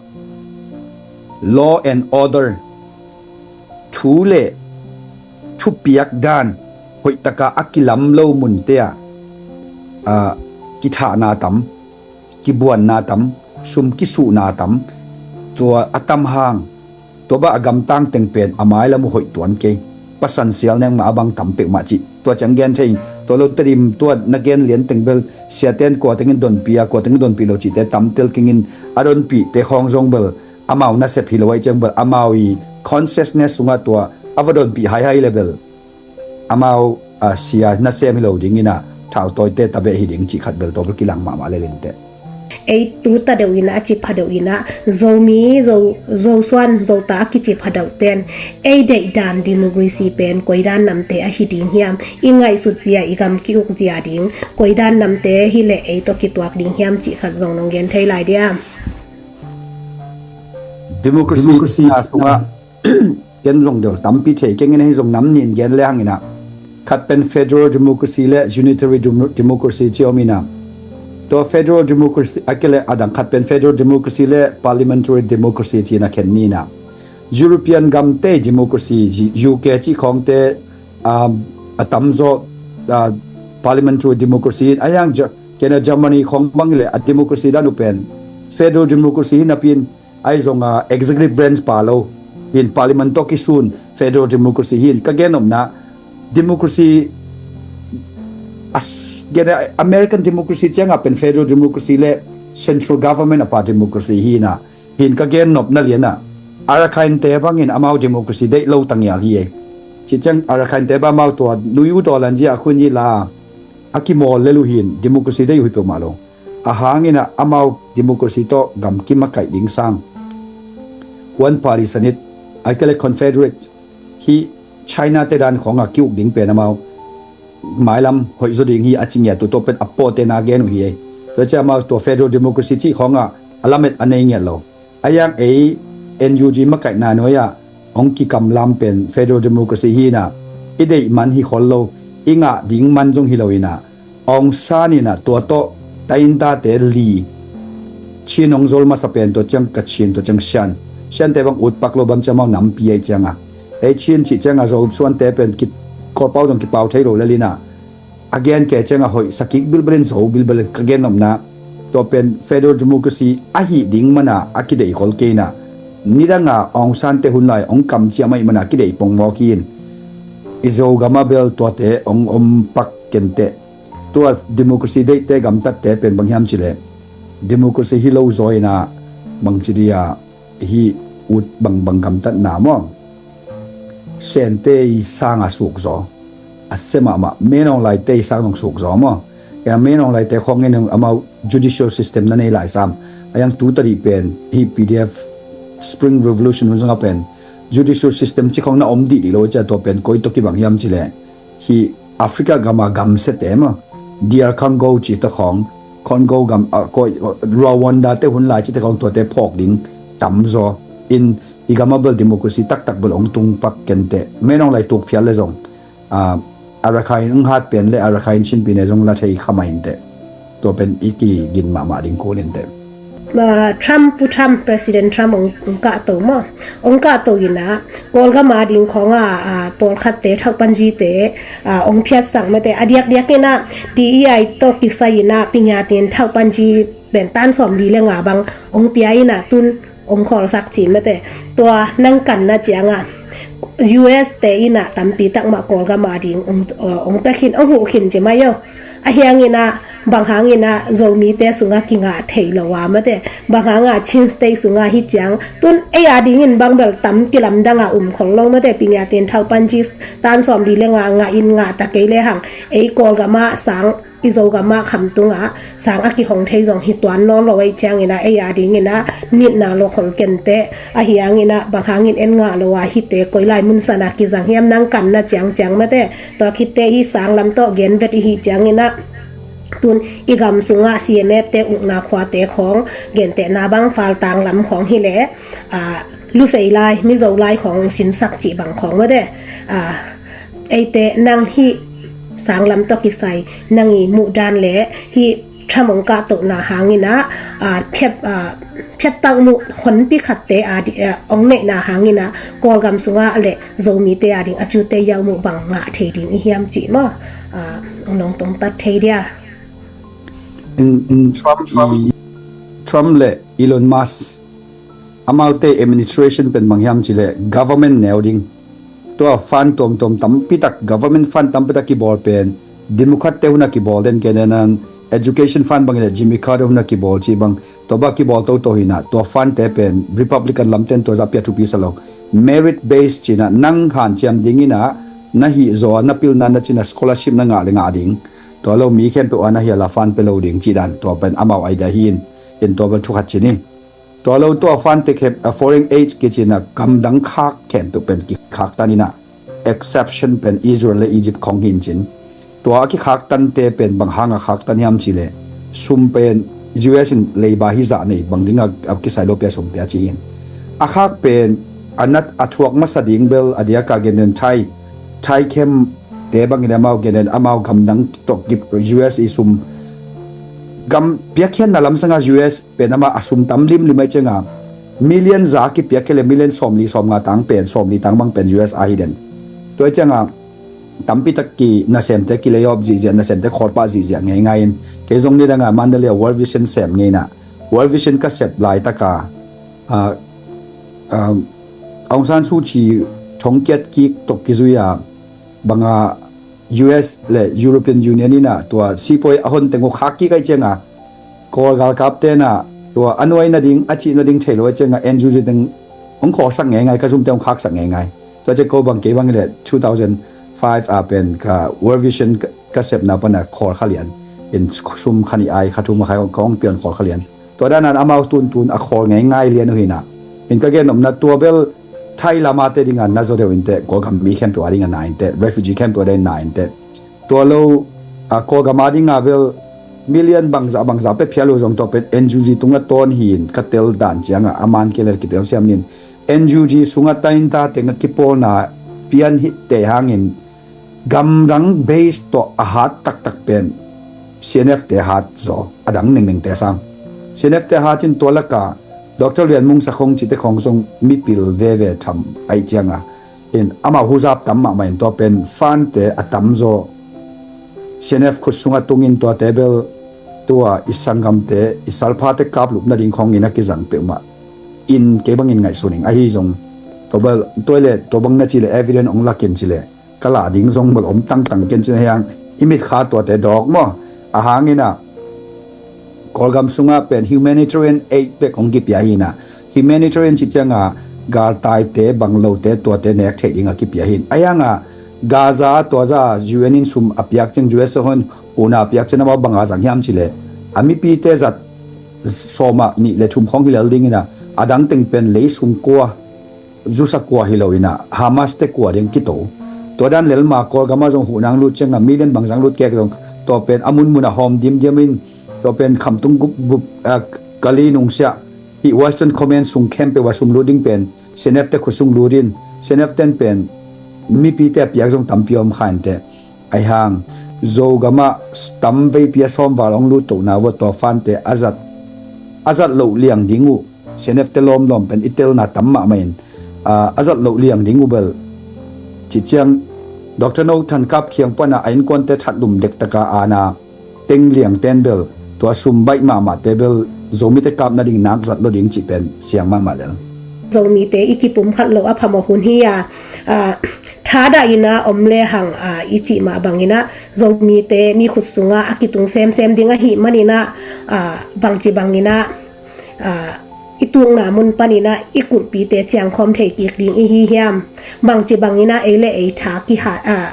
law and order thu le thupiak dan hoihtaka a kilam lo munte ah, ah, kithahna tam, kibuanna tam, sum kisuhna tam, tua a tam hang, tua bah a gamtang teng pen a mailam uh hoih tuan kei. Pasan sial neng mah a bang tam peuhmah cih tua ciang gen thei. Tua lo Tedim tua na gen lian teng bel siaten kua tengin donpi a, kua tengin donpi lo cihte tam tel kingin a donpihte khawng zong bel amau nasep hi lo ahi ciang bel amau i consciousness sungah tua a va donpih haihai le bel amau, ah, sia nasem hi lo dingin ah thautawite tabeh hi ding cih khat bel tua bel kilang mahmah le linteh. Ei tu ta deuh inah a ci pha deuh inah Zomi, Zo, Zosuan, Zota a kici pha deuh ten ei deih dan democracy pen koi dan namte ahi ding hiam, i ngaihsut zia, i gam ki-uk zia ding koi dan namte hi le ei tawh kituak ding hiam cih khat zong nong gen thei lai diam? Democracy, democracy na sungah ken zong deuh tampi thei keng in ahi zong nam nin gen le hang inah khat pen federal democracy le unitary demo-, democracy ci om inah tua federal democracy a kei le a dang khat pen federal democracy le parliamentary democracy ci na khen ni inah European gamte democracy, U K cih khawngte, um, a tamzaw, uh, parliamentary democracy in a hiang Ja-, kena Germany khawng bang le a democracy dan uh pen federal democracy hi napi in ahi zong, ah, executive branch pa lo hin parliament tawh kisun federal democracy hin ka gen nopna democracy a s-, gen a American democracy ciangah pen federal democracy le central government a pa democracy hi inah hin ka gen nopna lianah Arakhine te bangin amau democracy deih lo tangial hi ei. Cih ciang Arakhine te bang amau tua nui uh tawlan zia a khun hi la a kimawl le luhin democracy deih uh hi peuhmah lo. A hang inah amau democracy tawh gam kimakaih ding sang one party sanit a kei le confederate hi China te dan khawngah ki-uk ding pen amau mailam hoih zaw ding hi a ci ngiat uh tawh pen a pawtena gen uh hi ei. Tua ciah amau tua federal democracy cih khawngah a lamet a nei ngiat lo. A hiang ei N U G makaihna nuai-ah hong kikamlam pen federal democracy hi inah i deih man hi khol lo, i ngah ding man zong hi lo inah Aung San inah tua tawh taintate li Chin hong zol masa pen tua ciang Kachin, tua ciang Shan. Shante bang utpak lo bang ciang amau nampi ahi cianga ei Chin cih cianga Zosuante pen ki, Kawlpau zong kipau thei lo lel inah a gen kei cianga hoih sakik bilbel in zo bilbel in ka gen nopna tua pen federal democracy ahi ding mana a kideih khol kei inah nidanga Aung San te hun lai hong kamciam ahi mana kideih pongmawk hi in i Zogam ah bel tuate hong om pak kenteh. Tua democracy deihte gamtatte pen bang hiam cileh democracy hi lo zaw inah bangci dia hih ut bangbang gamtatna maw? Sente i sang a suk zaw a sia mahmah, Min Aung Hlaing te i sang zong suk zaw maw? Kei a Min Aung Hlaing te khawng in amau judicial system na nei lai sam. A hiang tu tadih pen hih P D F Spring Revolution hun zong a pen judicial system ci khawng na om dihdih lo cia tua pen koi tawh kibang hiam cileh hih Africa gama gamsiate maw, D R Congo cite khawng, Congo gam, ah, koi, Rwanda te hun lai cite khawng tuate phawk ding tamzaw in i gama bel democracy taktak bel hong tung pak kenteh. Min Aung Hlaing tuk phial le zong, ah, Arakhine hong hat pen le Arakhine Chin pi ne zong la thei kha mah inteh. Tua pen i kigin mahmah ding kul inteh. Ah, Trump, Pu Trump, President Trump hong, hong kahto maw? Hong kahto inah Kawlgam a ding khawngah, ah, pawlkhatte thauhpanzite, ah, hong phiatsak mate a diakdiak inah D E I tawh kisai inah pinyatin thauhpanzi pen tan sawmli le nga bang hong pia inah tun hong khawlsak ci mate. Tua nang kanna ciangah U S te inah tampi takmah Kawlgam a ding hong, ah, hong pia khin, hong huh khin ci mai aw. A hiang inah Bang hangin ah Zomite sungah kingah thei lo a mate, bang hangah Chin State sungah hi ciang tun ei a dingin bang bel tam kilamdang a um khol lo mate, pi ngia tin thau pan ci tan sawm li le nga ngah in ngah ta kei le hang ei Kawlgam ah sang i Zogam ah khamtung ah sang a kihong thei zong hi tuan nawn lo ei ciangin ah ei a dingin ah nitna lo khol kente ahi hangin ah bang hangin en ngah lo a hite koi lai mun san a kizang hiam nang kanna ciang ciang mate, tua khitte hi sang lam tawh gen vet i hi ciangin ah tun i gam sungah C N F te ukna khuate khawng gentehna bang Faltang lam khawng hi le, ah, Lusei lai, Mizo lai khawng sinsak cih bang khawng mate, ah, eite nang hi sang lam tawh kisai nang i muhdan le hi thamong kahtohna hangin ah, ah, phiat, ah, phiat tak muh honpi khatte a di, ah, ong neihna hangin ah Kawlgam sungah le Zomite a ding a cute yau muh bang ngah thei ding i hiam cih maw, ah, ong nong tong tat thei dia. In, in, Trump, Trump. I, Trump le Elon Musk amaute administration pen bang hiam cih le government neu ding. Tua fund tuamtuam tampi tak, government fund tampi tak kibawl pen Democrat te hun a kibawl den ke den an education fund bang le Jimmy Carter hun a kibawl cih bang tua ba kibawl toto hi na, tua fund te pen Republican lam ten tua zah pia thupi sa lo. Merit based cih na, nang hanciam dingin ah na hih zaw a na pilna na cih na scholarship na ngah le ngah ding. Tua lo mi khempeuh a na hial a fund pe lo ding cih dan tua pen amau idea hi in, in tua bel thu khat ci ni. Tua lo tua fund te khep, a foreign aid kici na gamdang khak khempeuh pen kikhak tan in ah, exception pen Israel le Egypt khong hi in cin. Tua a kikhak tante pen bang hang a khak tan hiam cih le sum pen U S in leiba hi zah nei bang ding a, a kisai lo pia sum pia ci hi in. A khak pen a nat a thuak masa ding bel a diak a gen den Thai, Thai khem te bangin amau gen den amau gamdang tawh kip U S i sum gam piakkhiatna lamsanga U S pen amah a sum tam limlim ai cianga million za kipiak kei le million sawmli sawmnga tang pen sawmli tang bang pen U S a hi den. Tua ai cianga tampi tak ki nasemte ki lay off zihziah, nasemte khawlpah zihziah ngeingai in kei zong nidanga Mandalay a World Vision sem ngeina World Vision ka sep laitaka, ah, ah, Aung San Suu Kyi thongkiat kik tawh kizui a banga U S le European Union in ah tua sipuai a hon teng uh khak kik ai cianga Kawl galkap ten ah tua a nuai nading a cih nading thei lo ai cianga N U G teng hong khawlsak ngeingai, ka zumte hong khaksak ngeingai. Tua ciang ko bang kei bang le two thousand five a pen ka World Vision ka, ka sepna pana khawl kha lian in sum kha nih ai kha thum a khai ka hong pian khawl kha lian. Tua danan amau tuntun a khawl ngeingai lian uh hi na. In ka gen nopna tua bel Thai lama te dinga na zaw deuh in teh, Kawlgam mi khempeuh a dinga na in teh, refugee khempeuh a dinga na in teh. Tua lo, a, Kawlgam a dinga bel million bangzah bangzah pia phial uh zong tua pen N U G tunga tawn hi in ka tel dan cianga a man kei le kitel siam in N U G sunga tainta teng a kipawlna pian hi te hangin gamdang base tawh a hat taktak pen C N F te hat zaw, a dang ningning te sang. C N F te hat in tua laka Doctor Lian Mung Sak Hong cite khong zong mipil veve tham ai cianga in amau huzap tam mahmah in tua pen fund te a tam zaw C N F khut sunga tungin tua te bel tua i sanggamte i salphate kaplupna ding khong in a kizang peuhmah in kei bangin ngaihsun ing ahi zong tua bel tua le tua bang na ci le evidence ong lakin ci le ka lah ding zong bel om tangtang ken cin hiang i mitkha tuate dawk maw? A hangin ah Kawlgam sungah pen humanitarian aid bek hong kipia hi na. Humanitarian ci cianga galtaite banglote tuate nek theih ding a kipia hi. A hianga Gaza tua za U N in sum a piak ciang U S hon una a piak ciang amau banga zang hiam ci le a mipite zat sawma nih le thum khong hi lel dingin ah a dang teng pen lei sung kua zusa kua hi lo in ah Hamas te kua ding kito. Tua dan lelma Kawlgam ah zong huhnang lut cianga million bangzang lut kek zong tua pen a munmun a hawm dimdiam in tua pen khamtung gup gup, ah, kali nungsiah hi Western Command sung khempeuh a sum lut ding pen C N F te khut sung lut in C N F ten pen mipite a piak zong tampi om kha in teh. Ai hang Zogam ah tam veipi a sawm val hong lut tohna vua tua fund te a zat a zat loh liang ding uh C N F te lawmlawm pen i telna tam mahmah in, ah, a zat loh liang ding uh bel ci ciang Doctor No Than Kap khiang pana a innkuante thatlum dektaka ana teng liang ten bel tua sum baih mahmah te bel Zomite kap nading nak zat lo ding cih pen siang mahmah lel. Zomite i kipum khat lo a phamawh hun hi a, ah, thadah in ah om le hang, ah, i cih mah bangin ah Zomite mi khut sungah a kitung semsem ding ahih manin ah, ah, bangci bangin ah, ah, i tukna mun panin ah i kulhpite ciangkhawm thei kik ding i hi hiam? Bangci bangin ah ei le ei tha kihat, ah,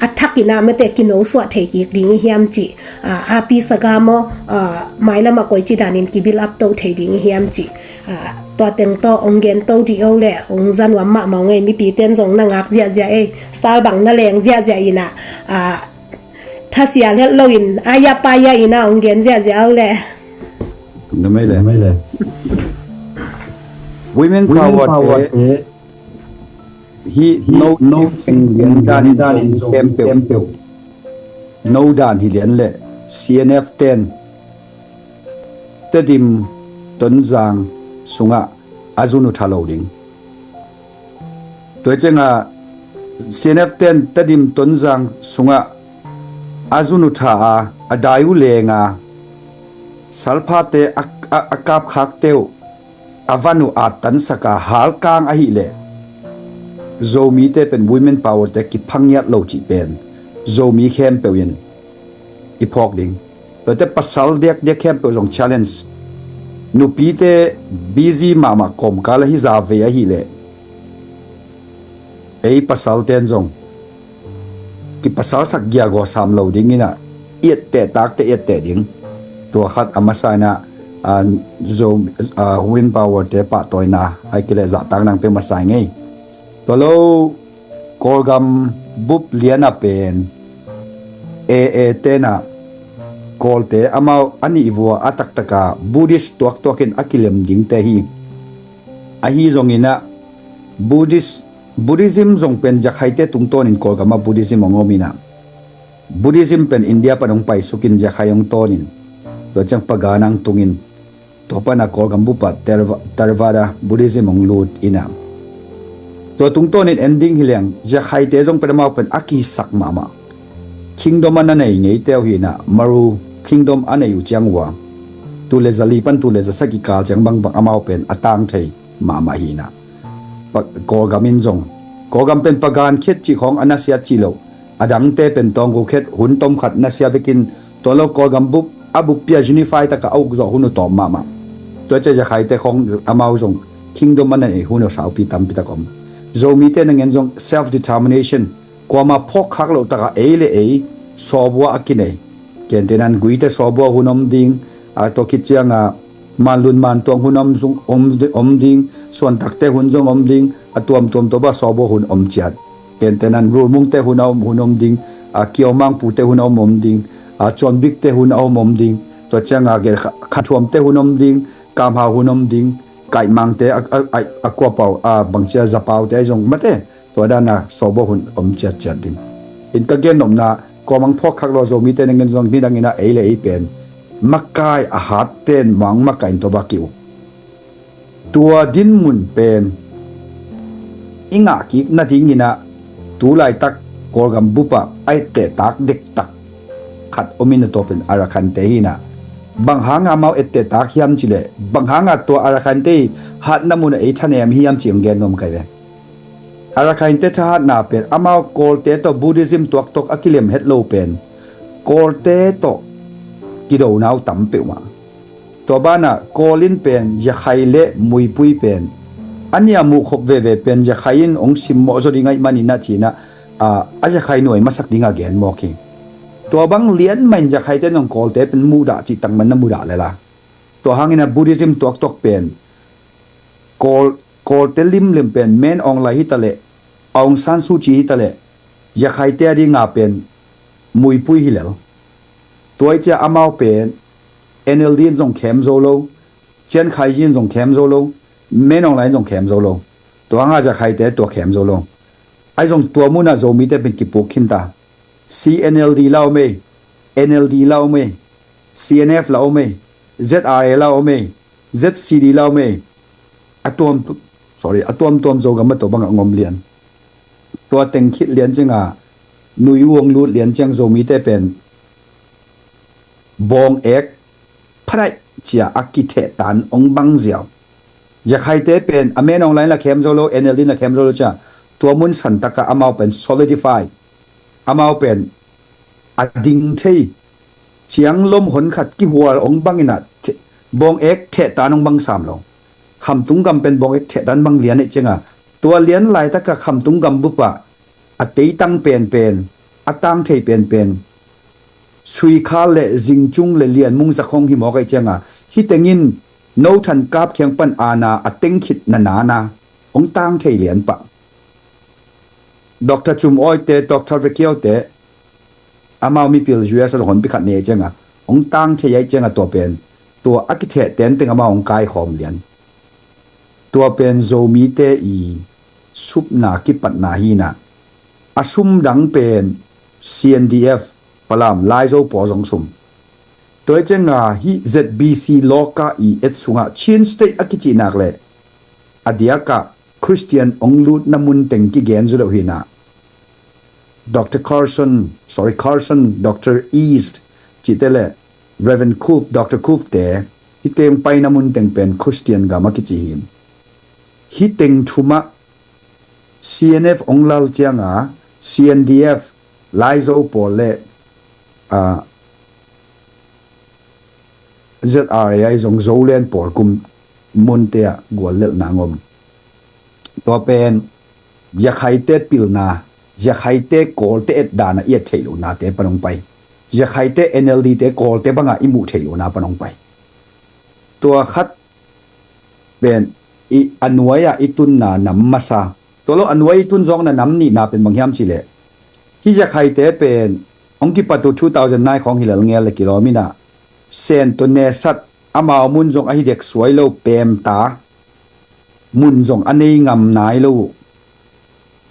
a thakin ah mate kinosuah thei kik ding i hiam cih, ah, api saga maw, ah, mailam ah koici danin kibil up to thei ding i hiam cih, ah, tua teng tawh ong gen to dih o le, ong za nuam mahmah ung ei. Mipite in zong na ngak ziahziah ei, style bang na leng ziahziah in ah, ah, thasial het loin a ya pa ya in ah ong gen ziahziah o le. Namai le. Namai le. Women Power te hi no no teng lian dan in zong khempeuh. No dan hi lian le C N F ten Tedim Tonzang sungah a zun uh tha lo ding. Tua ciangah C N F ten Tedim Tonzang sungah a zun uh tha a, a dai uh leng a, salphate a, a, a kapkhakte uh a van uh attansak a halkang ahih leh Zomite pen Women Power te kiphangiat lo cih pen Zomi khempeuh in i phawk ding. Tuate pasal diakdiak khempeuh zong challenge. Nupite busy mahmah kawmkal ahi za vei ahih leh ei pasalten zong kipasalsak giagaw sam lo ding in ah, i etteh takte i etteh ding. Tua khat a masa in ah, ah, Zo, ah, Women Power te pahtawina ai kile zahtak nang pek masa i ngei. Tua lo Kawlgam bup lian a pen A A ten ah Kawlte amau a nih vua a taktaka Buddhist tuaktuak in a kilem dingte hi. Ahi zongin ah Buddhist, Buddhism zong pen Jakhaite tungtawnin Kawlgam ah Buddhism hong om in ah, Buddhism pen India pan hong paisuk in Jakhai hong tawn in, tua ciang Pagan hong tung in, tua pan a Kawlgam bup ah Therava-, Theravada Buddhism hong lut in ah, tua tungtawnin ending hi leng Jakhaite zong pen amau pen a kihisak mahmah kingdom a na nei ngeite uh hi in ah, Maru kingdom a nei uh ciang uh a, tul le zali pan tul le zasak i kal ciang bangbang amau pen a tang thei mahmah hi in ah, Pa-, Kawlgam in zong, Kawlgam pen Pagan khet cih khawng a nasiat cih loh, a dangte pen Tawngu khet hun tom khat nasia bekin, tua lo Kawlgam bup, a buppi a unify taka a ukzawh hun uh tawm mahmah. Tua cia Jakhaite khawng amau zong kingdom a na nei hun uh saupi tampi tak om. Zomite na ngen zong self determination, kuama phawkkhak loh taka ei le ei sawbua a kinei. Gentehnan Guite sawbua hun om ding, a tua khit cianga Manlun Mantuang hun om zong om, om ding, Suantakte hun zong om ding, a tuamtuam tua bang sawbua hun om ciat. Gentehnan Rulmungte hun a om, hun om ding, a Kiaumangpute hun a om, om ding, a Cuanbikte hun a om, om ding, tua cianga Kha-, Khathuamte hun om ding, Kamhau hun om ding, Kaimangte a, a, a, a kuapau, a bangcia Zapaute a zong mate, tua dana sawbua hun om ciatciat ding. In ka gennopna, kuamang phawkkhak lo Zomite na ngen zong midang in ah ei le ei pen makai a hatten mang makai in tua bang ki uh. Tua dinmun pen i ngah kik nadingin ah tu laitak Kawlgam bup ah a ettehtak dektak khat om in ah tua pen Arakan te hi in ah, bang hanga amau ettehtak hiam cih leh, bang hanga tua Arakan te i hatna mun ah ei thanem hiam cih hong gen nuam ka hi ve. Arakan te thahatna pen amau Kawlte tawh Buddhism tuaktuak a kilem het lo pen Kawlte tawh kidona uh tam peuhmah. Tua banah Kawl in pen Jakhai le Muipui pen a nih a muh khop veve pen Jakhai in hong simmawh zaw ding ahih manin ah ci-in ah, a, a Jakhai nuai masak dinga gen mawk hi. Tua bang lian mah in Jakhaite in zong Kawlte pen muhdah cih tak mah in na muhdah lel a. Tua hangin ah Buddhism tuaktuak pen Kawl, Kawlte limlim pen Min Aung Hlaing hi ta leh, Aung San Suu Kyi hi ta leh, Jakhaite a dinga pen Muipui hi lel. Tua i cia amau pen N L D in zong khem zo lo, Chiang Kai-shek in zong khem zo lo, Min Aung Hlaing in zong khem zo lo. Tua hanga Jakhaite tua khem zo lo. Ahi zong tua munah Zomite pen kipuk khin ta. C N L D la om ei, N L D la om ei, C N F la om ei, Z R A la om ei, Z C D la om ei. A tuam, sorry, a tuamtuam Zogam a tua bangah ngom lian. Tua teng khit lian cianga nui uh hong lut lian ciang Zomite pen bawng ek phadaih cia a kithehtan hong bang ziau. Jakhaite pen a Min Aung Hlaing la khem zo lo, N L D la khem zo lo cia tua mun santakah amau pen solidify, amau pen a ding thei ciang lom hon khat kihual ong bangin ah bawng ek thehtan ong bang sam lo. Khamtung gam pen bawng ek thehtan bang lian ei cianga, tua lian laitakah Khamtung gam bupah a teitang penpen, a tang thei penpen Suikhal le Zingcung le Lianmung zakhong hi mawk ei cianga, hih tengin no than kap khiang pan ana a teng khit nanana ong tang thei lian pah. Dr. Cum Awite, Dr. Vekiaute, amau mipil U S a honpi khat nei cianga ong tang thei ai cianga, tua pen tua a kitheh tenteng amau ong kaikhawm lian. Tua pen Zomite i supna kipatna hinah, a sumdang pen C N D F Palam Laizo pawl zong sum. Tua cianga hih Z B C lawka i et sungah Chin State a kicihnak le a diakah Christian ong lutna mun teng kigen zu deuh hinah, Dr. Carson, sorry, Carson, Dr. East cihte le Reverend Cope, Dr. Cope te, hih teng paina mun teng pen Christian gam a kici hin. Hih teng thumah C N F ong lal cianga C N D F Laizo pawl le uh, Z R A I zong Zoland pawl kum munte ah guallelhna ngom. Tua pen Zakhaite pilna, Zakhaite Kawlte etdana i et theih lohnate pan ong pai. Zakhaite N L D te Kawlte banga i muh theih lohna pan ong pai. Tua khat pen i a nuai-ah i tunna nam masa, tua lo a nuai i tun zawngna nam nihna pen bang hiam cihleh, hih Zakhaite pen ong kipat uh two thousand nine khawng hi lel ngel le kilawm inah, Sen tawh nesat amau mun zong ahi dek suai lo, pemta mun zong a nei ngam nai lo uh.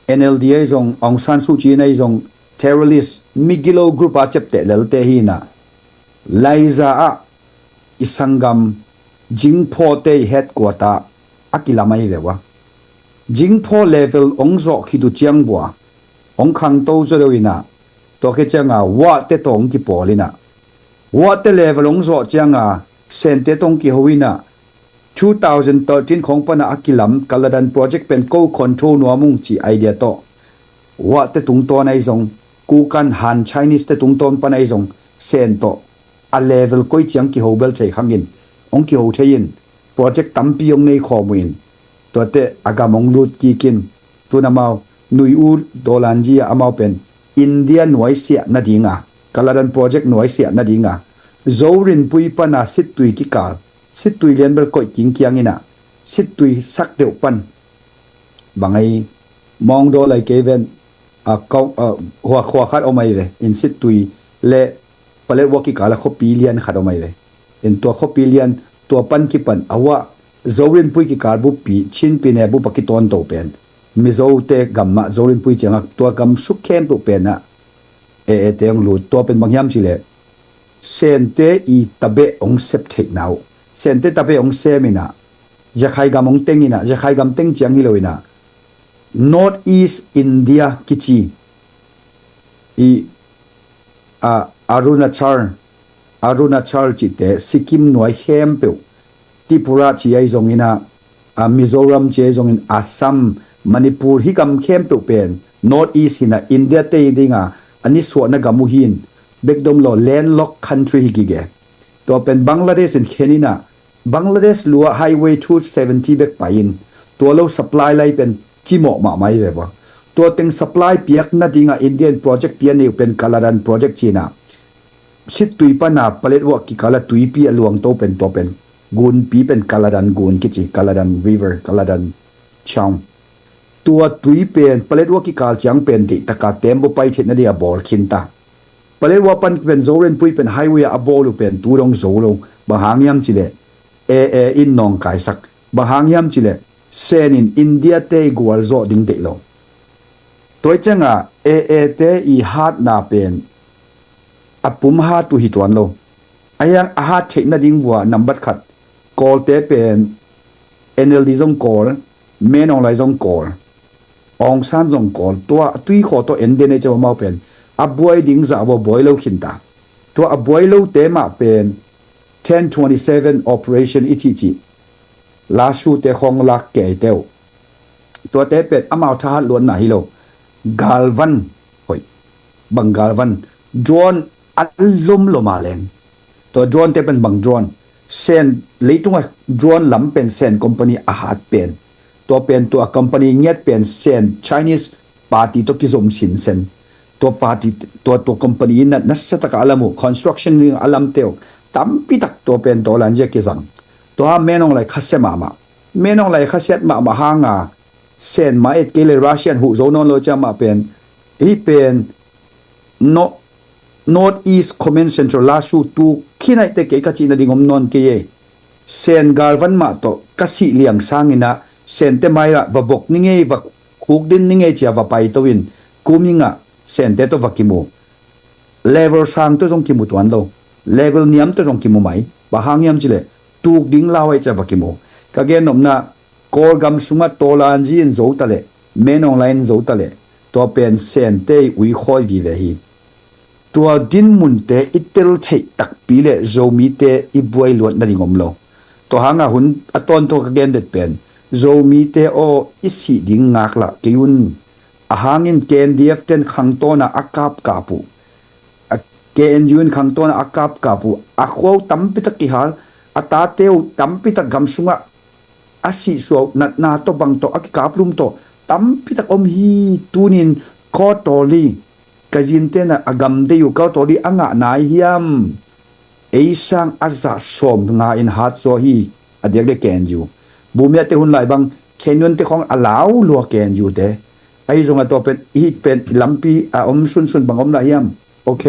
N L D ahi zong, Aung San Suu Kyi ahi zong, terrorist, migilo group a ciapteh lelte hinah, Laiza ah i sanggam Jingpho te i headquarter a kilam ahi ve ua. Jingpho level ong zawh khit uh ciang vua ong khangto zaw deuh inah, tua khit cianga Wah te tawh ong kipawl inah, Wah te level ong zawh cianga Sente tawh ong kiho inah, two thousand thirteen khawng pana a kilam Kaladan project pen ko control nuam ung ci idea tawh Wah te tungtawn ahi zong, Kukan Han Chinese te tungtawn pana ahi zong, Sen tawh a level koi ciang kiho bel thei khangin ong kiho thei in, project tampi ong nei khawm uh in, tuate a gam ong lut kikin, tun amau nui uh dawlanji ah amau pen India nuaisiah nadinga, Kaladan project nuaisiah nadinga, Zo rinpui pana sittui kikal, sittui lian bel koih kingkiang inah, sittui sak deuh pan bang ahi, Mawngdaw lai kei ven, a kau a hua khua khat om ahi ve, in sittui le Paletwa kikala khuapi lian khat om ahi ve. In tua khuapi lian tua pan kipan a Wah Zo rinpui kikal buppi, Chinpi ne bup a kitawnto pen Mizote gam mah Zo rinpui ciangah tua gam suk khempeuh penah e e te ong lut. Tua pen bang hiam cihleh, Sente i tabeh ong sep theihna uh, Sente tabeh ong sem inah, Zakhai gam ong teng inah, Zakhai gam teng ciang hi lo inah, North East India kici i, a, Arunachal, Arunachal cihte, Sikkim nuai khempeuh, Tripura ci ahi zong inah, a, Mizoram ci ahi zongin, Assam, Manipur, hih gam khempeuh pen North East hinah, India te dinga a nisuahna gam uh hin, bekdom lo landlocked country hi gige. Tua pen Bangladesh in khen inah, Bangladesh lua highway two seventy bek pai in, tua lo supply lai pen cimawh mahmah hi ve bua. Tua teng supply piak nadinga Indian project pia nei uh pen Kaladan project cinah, sittui pana Paletwa kikala tuipi a luangto pen tua pen gunpi pen Kaladan gun kici, Kaladan River, Kaladan Chowng. Tua tui pen Paletwa kikal ciang pen deihtaka tembaw pai theih nadinga bawl khinta. Paletwa pan pen Zo rinpui pen highway a bawl uh pen tu dong zo lo. Bang hang hiam cihleh, e e in nawngkaisak. Bang hang hiam cihleh, Sen in India te gualzawh ding deih lo. Tua cianga e e te i hatna pen a pum hat uh hi tuan lo. A hiang a hat theih nading vua nambat khat, Kawlte pen N L D zong Kawl, Min Aung Hlaing zong Kawl, Aung San zong Kawl, tua a tuikhawh tawh en den ei ceu amau pen a buai ding zah vua buai lo khinta. Tua a buai lote mah pen ten twenty seven operation i cihcih, Lashu te khawng lak kei teuh, Tuate pen amau thahat luatna hi lo. Galvan, hoih, bang galvan, drone a lomlom a leng. Tua drone te pen bang drone? Sen, leitungah drone lam pen Sen company a hat pen. Tua pen tua company ngiat pen Sen Chinese party tawh kizom sinsen. Tua party, tua, tua company in na, nasa taka a lam uh, construction ring a lam teuh tampi tak tua pen tawlan zia kizang. Tua ha menong lai khasia mahmah. Menong lai khasiat mahmah hanga Sen mah et kei le Russian huh zo nawn lo cia mah pen. Hih pen no, North East Command Central lasu tu khinaihte kei ka cihna ding om nawn kei ei. Sen galvan mah tawh ka sih liang sanginah Sente mai ah va bok ni ngei, va khukdin ni ngei cia va paito in, kumingah Sente tawh va kimu. Level sang tawh zong kimu tuan lo. Level niam tawh zong kimu mai. Bang hang hiam cileh tuk ding lau aih cia va kimu. Ka gennopna Kawlgam sungah Tawlanzi in zo taleh, Menong lai in zo taleh, tua pen Sente i uikhawi vive hi. Tua dinmunte i tel theih takpi le Zomite i buai luat nading om lo. Tua hanga hun a tawntung ka gen det pen, Zomite aw, i sih ding ngaklah kei un. Ahangin K N D F ten khangtawna a kapkap uh, a K N U in khangtawna a kapkap uh, a khua uh tampitak kihal, a tate uh tampitak gam sungah a sihsuah uh, natna tawh bang tawh a kikaplum tawh tampitak om hi. Tunin Kawtawli, ka zinte na a gam dei uh Kawtawli a ngah nai hiam? Ei sang a zah sawm nga in hat zaw hi. A diak le K N U, Bumiate hun lai bang K N U te khawng a lau lua K N U te. Ahi zongah tua pen, hih pen lampi a om sunsun bang om lah hiam? Ok.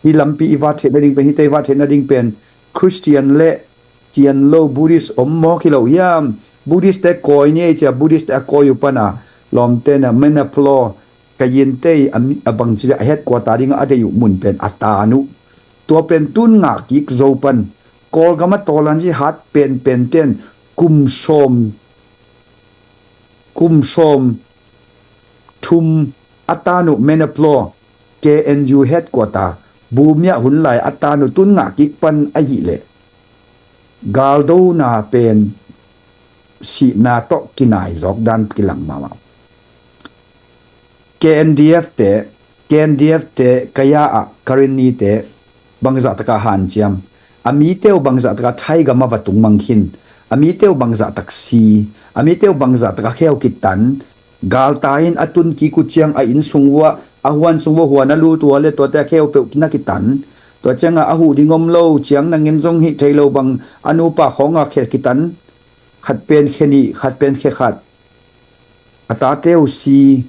Hih lampi i vat theihna ding pen, hihte i vat theihna ding pen Christian le Tian lo Buddhist om mawk hi lo hiam? Buddhist te kawi ni ei cia, Buddhist te a kawi uh pana lawmte na Menaplo, ka yinte i a mi-, a bangci a headquarter ding a dei uh mun pen a tan uh. Tua pen tun ngah kik zo pan. Kawlgam a Tawlanzi hat penpen ten kum sawm, kum sawm thum a tan uh Menaplo, K N U headquarter, Bumiah hun lai a tan uh tun ngah kik pan ahih leh galdona pen sihna tawh kinai zawk dan kilang mahmah. K N D F te, K N D F te Kaya ah Karenni te bangzah taka hanciam, a mite uh bangzah taka Thai gam a va tung mang khin, a mite uh bangzah tak si, a mite uh bangzah taka kheu kitan, galta in a tun kik uh ciang a inn sung uah, a huan sung uah huan a lut uh le tuate a kheu peuh na kitan. Tua cianga a huh ding om lo, ciang nangin zong hih thei lo bang a nupa khawnga khe kitan. Khat pen khe nih, khat pen khe khat. A tate uh si,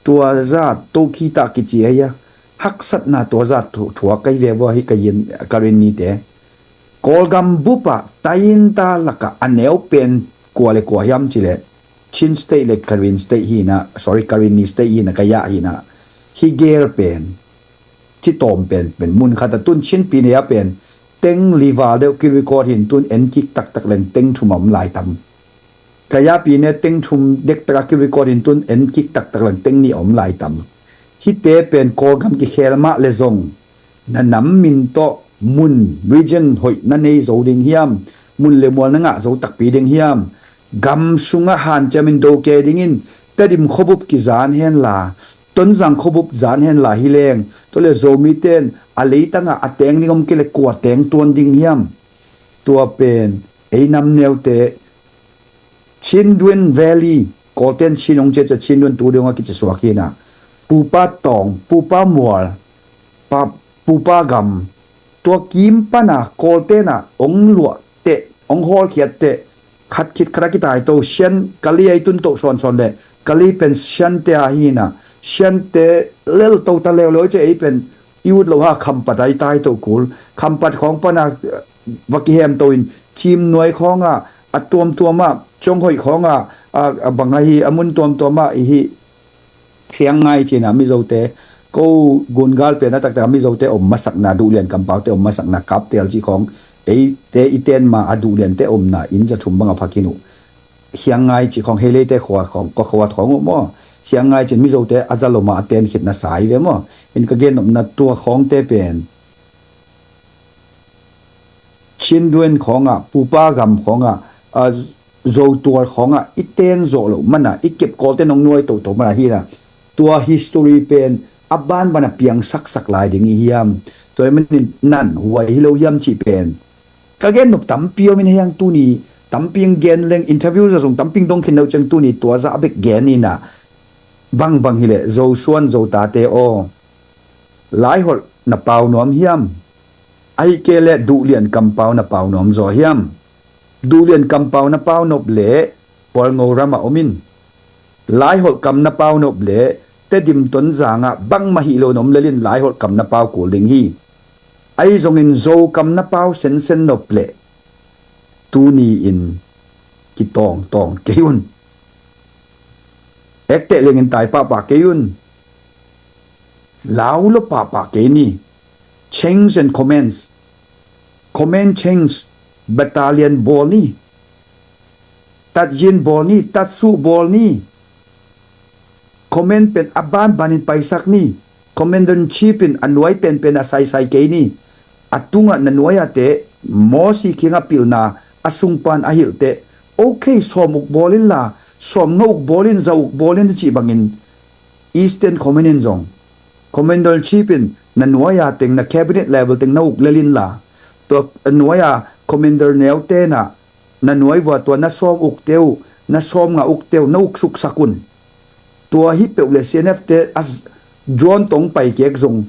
tua zat tokhi ta kici ahi a. Haksatna tua zat thu-, thuak kai ve vua hi ka yin, Karenni te. Kawlgam bupa tainta laka a neu pen kua le kua hiam cileh Chin State le Karen State hina, sorry, Karenni State hina, Kaya hina. Hi gel pen, ci tawm pen, pen mun khat a tun Chin pi ne a pen teng li val deuh ki record hin tun en kik taktak leng teng thum a om lai tam. Kaya pi ne teng thum dek taka ki record hin tun en kik taktak leng teng nih a om lai tam. Hite pen Kawlgam kikhel mah le zong na nam min tawh mun region hoih na nei zo ding hiam? Mun le mual na ngah zo takpi ding hiam? Gam sungah hanciamin do kei dingin Tedim khuabup kizan henla, Tonzang khuabup zan henla hi leng, tua le Zomi ten a leitangah a teng ding om kei le kua teng tuan ding hiam? Tua pen ei nam neute Chindwin Valley, Kawlten Chin hong ciacia Chindwin tu ding hong a kici suak hina. Pupa Tawng, Pupa Mual, pa, Pupa Gam, tua kim pana Kawlten ah hong luah teh, hong hawlkhiat teh, khat khit khat a kitaito, Sian Kali a i tun toh sawnsawn le Kali pen Siante a hina. Siante lel to ta leuleu cia ei pen i ut lo ha Khampat a i taito kul. Khampat khawng pana va kihemto in Cimnuai khawngah a tuamtuamah, Cionghoih khawngah a, a bang ahi a mun tuamtuamah ihi. Hiang ngai cina Mizote, ko gungal pen a taktak Mizote om masakna, duhlian kampaute om masakna, kaptel cih khawng eite i ten ma a duhliante omna inn za thum bang a phakin uh. Hiang ngai cih khawng heileite khua khawng, ko khuat khawng uh maw? Hiang ngai cin Mizote a za loma a ten khitna sai ve maw? In ka gennopna tua khawngte pen Chindwin khawngah, Pupa Gam khawngah, a, Zotual khawngah i ten zawh loh mana i kep kawlte nong nuai toto mana hi na, tua history pen a banbana piangsaksak lai ding i hiam? Tua i manin nan huai hi lo hiam cih pen ka gen nop tampi om in hiang tuni, tampi in gen leng interview za zong tampi in dong khin lo ciang tuni tua zah bek gen ina, bangbang hileh Zosuan Zotate aw, laiholh na pau nuam hiam? Ahi kei leh duhlian kampau na pau nuam zaw hiam? Duhlian kampau na pau nop leh Pualngo ramah om in. Laiholh kam na pau nop leh Tedim Tonzangah bangmah hih lo na om lelin laiholh kam na pau kul ding hi. Ahi zongin Zo kam na pau sensen nop leh tuni in kitawngtawng kei un. Ekteh liangin tai pahpah kei un. Lau lo pahpah kei ni. Change and comments. Comment change. Battalion bawl ni. Tatyin bawl ni. Tatsuh bawl ni. Comment pen a banbanin paisak ni. Commander in Chief in a nuai penpen a saisai kei ni. A tungah na nuai-a teh Mosi kiangah pilna a sungpan a hilh teh, okay, sawm uk bawl inla, sawm nga uk bawl in, za uk bawl in cih bangin Eastern Command in zong Commander in Chief in na nuai-a teng, na cabinet level teng na uk lel inla, tua a nuai-a commander neu tenah na nuai vua tua na sawm ukte uh, na sawm nga ukte uh na uk suksak un. Tua hi peuh le C N F te a z-, drone tong pai kek zong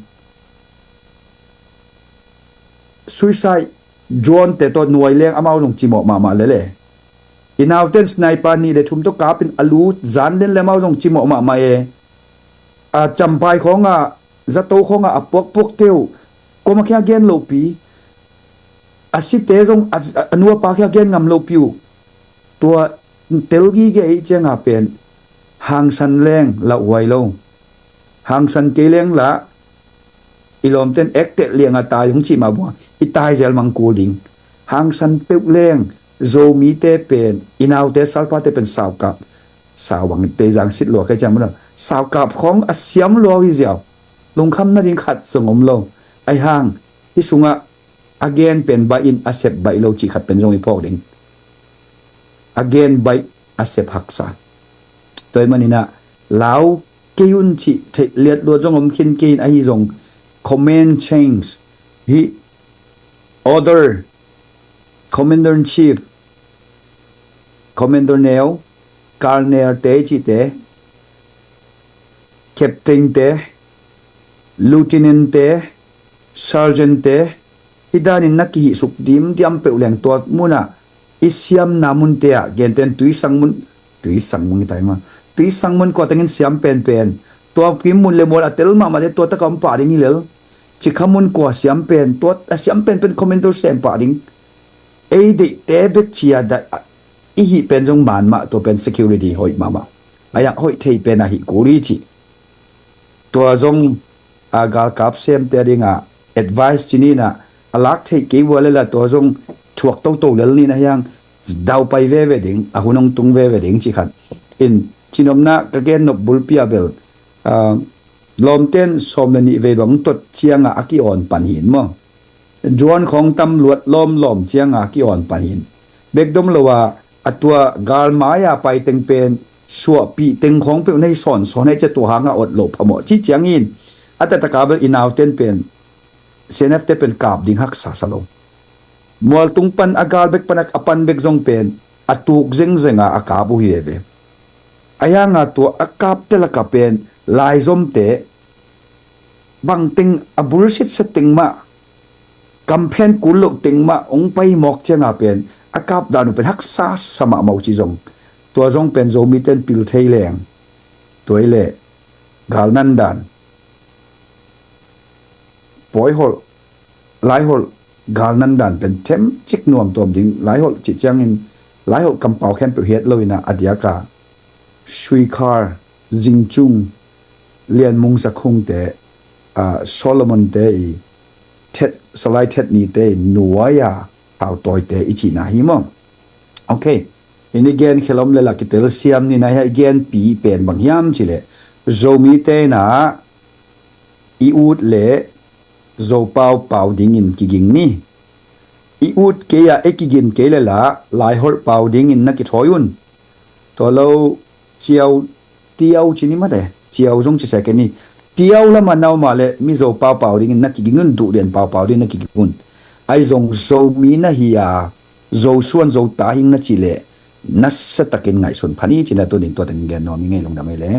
suicide drone te tawh nuai leng amau zong cimawh mahmah lele. I nauten sniper nih le thum tawh kapin a lu zan den le amau zong cimawh mahmah e. A Champhai khawngah, zato khawngah a puakpuakte uh, koma kia gen lopi, a site zong a, a nuapa kia gen ngam lopi uh. Tua tel gige i cianga pen hangsan leng lauhuai lo. Hangsan kei leng la i lawmten ekteh lianga tai hong cih mah bunga i tai zel mang kul ding. Hangsan peuh leng Zomite pen, i naute salpate pen saukap, saubang teizang sit lua kei ciang muna, saukap khawng a siam lua uh hi ziau. Lungkham nading khat zong om lo. Aihang hi sungah a gen pen baih in a sep baih lo cih khat pen zong i phawk ding. A gen baih a sep haksa. Tua i maninah lau kei un cih theih liat luat zong om khin kei in ahi zong comment change hi. Order, Commander in Chief, Commander neu, Colonel te i cihte, Captain te, Lieutenant te, Sergeant te, hi danin na kihihsuk dimdiam peuh leng tua munah i siamna munte ah genten tuisang mun, tuisang mun hi tai ma, tuisang mun kua tengin siam penpen, tua kim mun le mual a tel mahmah te tua taka om pah ding hi lel. Cikha mun kua siam pen, tua a siam penpen commander sem pah ding. Ei deihte bek cia da i hih pen zong man mah, tua pen security hoih mahmah. Aia hoih thei pen a hih kul hi cih. Tua zong a galkap semte a dinga advice ci nina, a lak theih kei vua lela tua zong thuak toto lel nina hiang, daupai veve ding, a hun hong tung veve ding ci khat. In cinopna ka gen nop bulpi a bel, a, lawmten sawm le nih vei bang tot cianga a ki-awn pan hin maw? Drone khawng tam luat lawmlawm cianga ki-awn pan hin. Bekdom lo a, a tua galmai-a pai teng pen suahpih teng khawng peuh nei sawnsawn hei cia tua hanga awt loh phamawh ci ciangin a tataka bel i nauten pen C N F te pen kap ding haksa sa lo. Mualtung pan a gal bek pan a pan bek zong pen a tuk zengzenga a kap uh hi veve. A hianga tua a kapte laka pen laizomte bangteng a bul sitset teng mah, kamphen kul loh teng mah hong pai mawk cianga pen a kap dan uh pen haksa sa mahmah uh ci zong, tua zong pen Zomiten pil thei leng, tua i leh galnan dan, pawiholh, laiholh, galnan dan pen themcik nuam tuam ding. Laiholh cih ciangin laiholh kampau khempeuh hiat loinah a diaka Suikhar, Zingcung, Lianmung Zakhungte, a, Solomonte i thet, Salai Thet Nite i nuai-a hautawite i cihna hi maw? Ok. Hini gen khelom le la kitel siam nina hia i genpi pen bang hiam cileh Zomite na i ut le Zopau pau dingin kiging ni. i ut kei a, i kigin kei le la, Laiholh pau dingin na kithawi un. Tua lo, Ciau, Tiau ci ni mate, Ciau zong ci sek ni. Tiau lama na om a le Mizo pau pau dingin na kiging un, Duhlian pau pau dingin na kiging un. Ahi zong Zomi na hi a, Zosuan Zota hing na cih le, na sa takin ngaihsun phan hi ci-in a tunin tua teng gen nuam ing ei, lungdam ei le.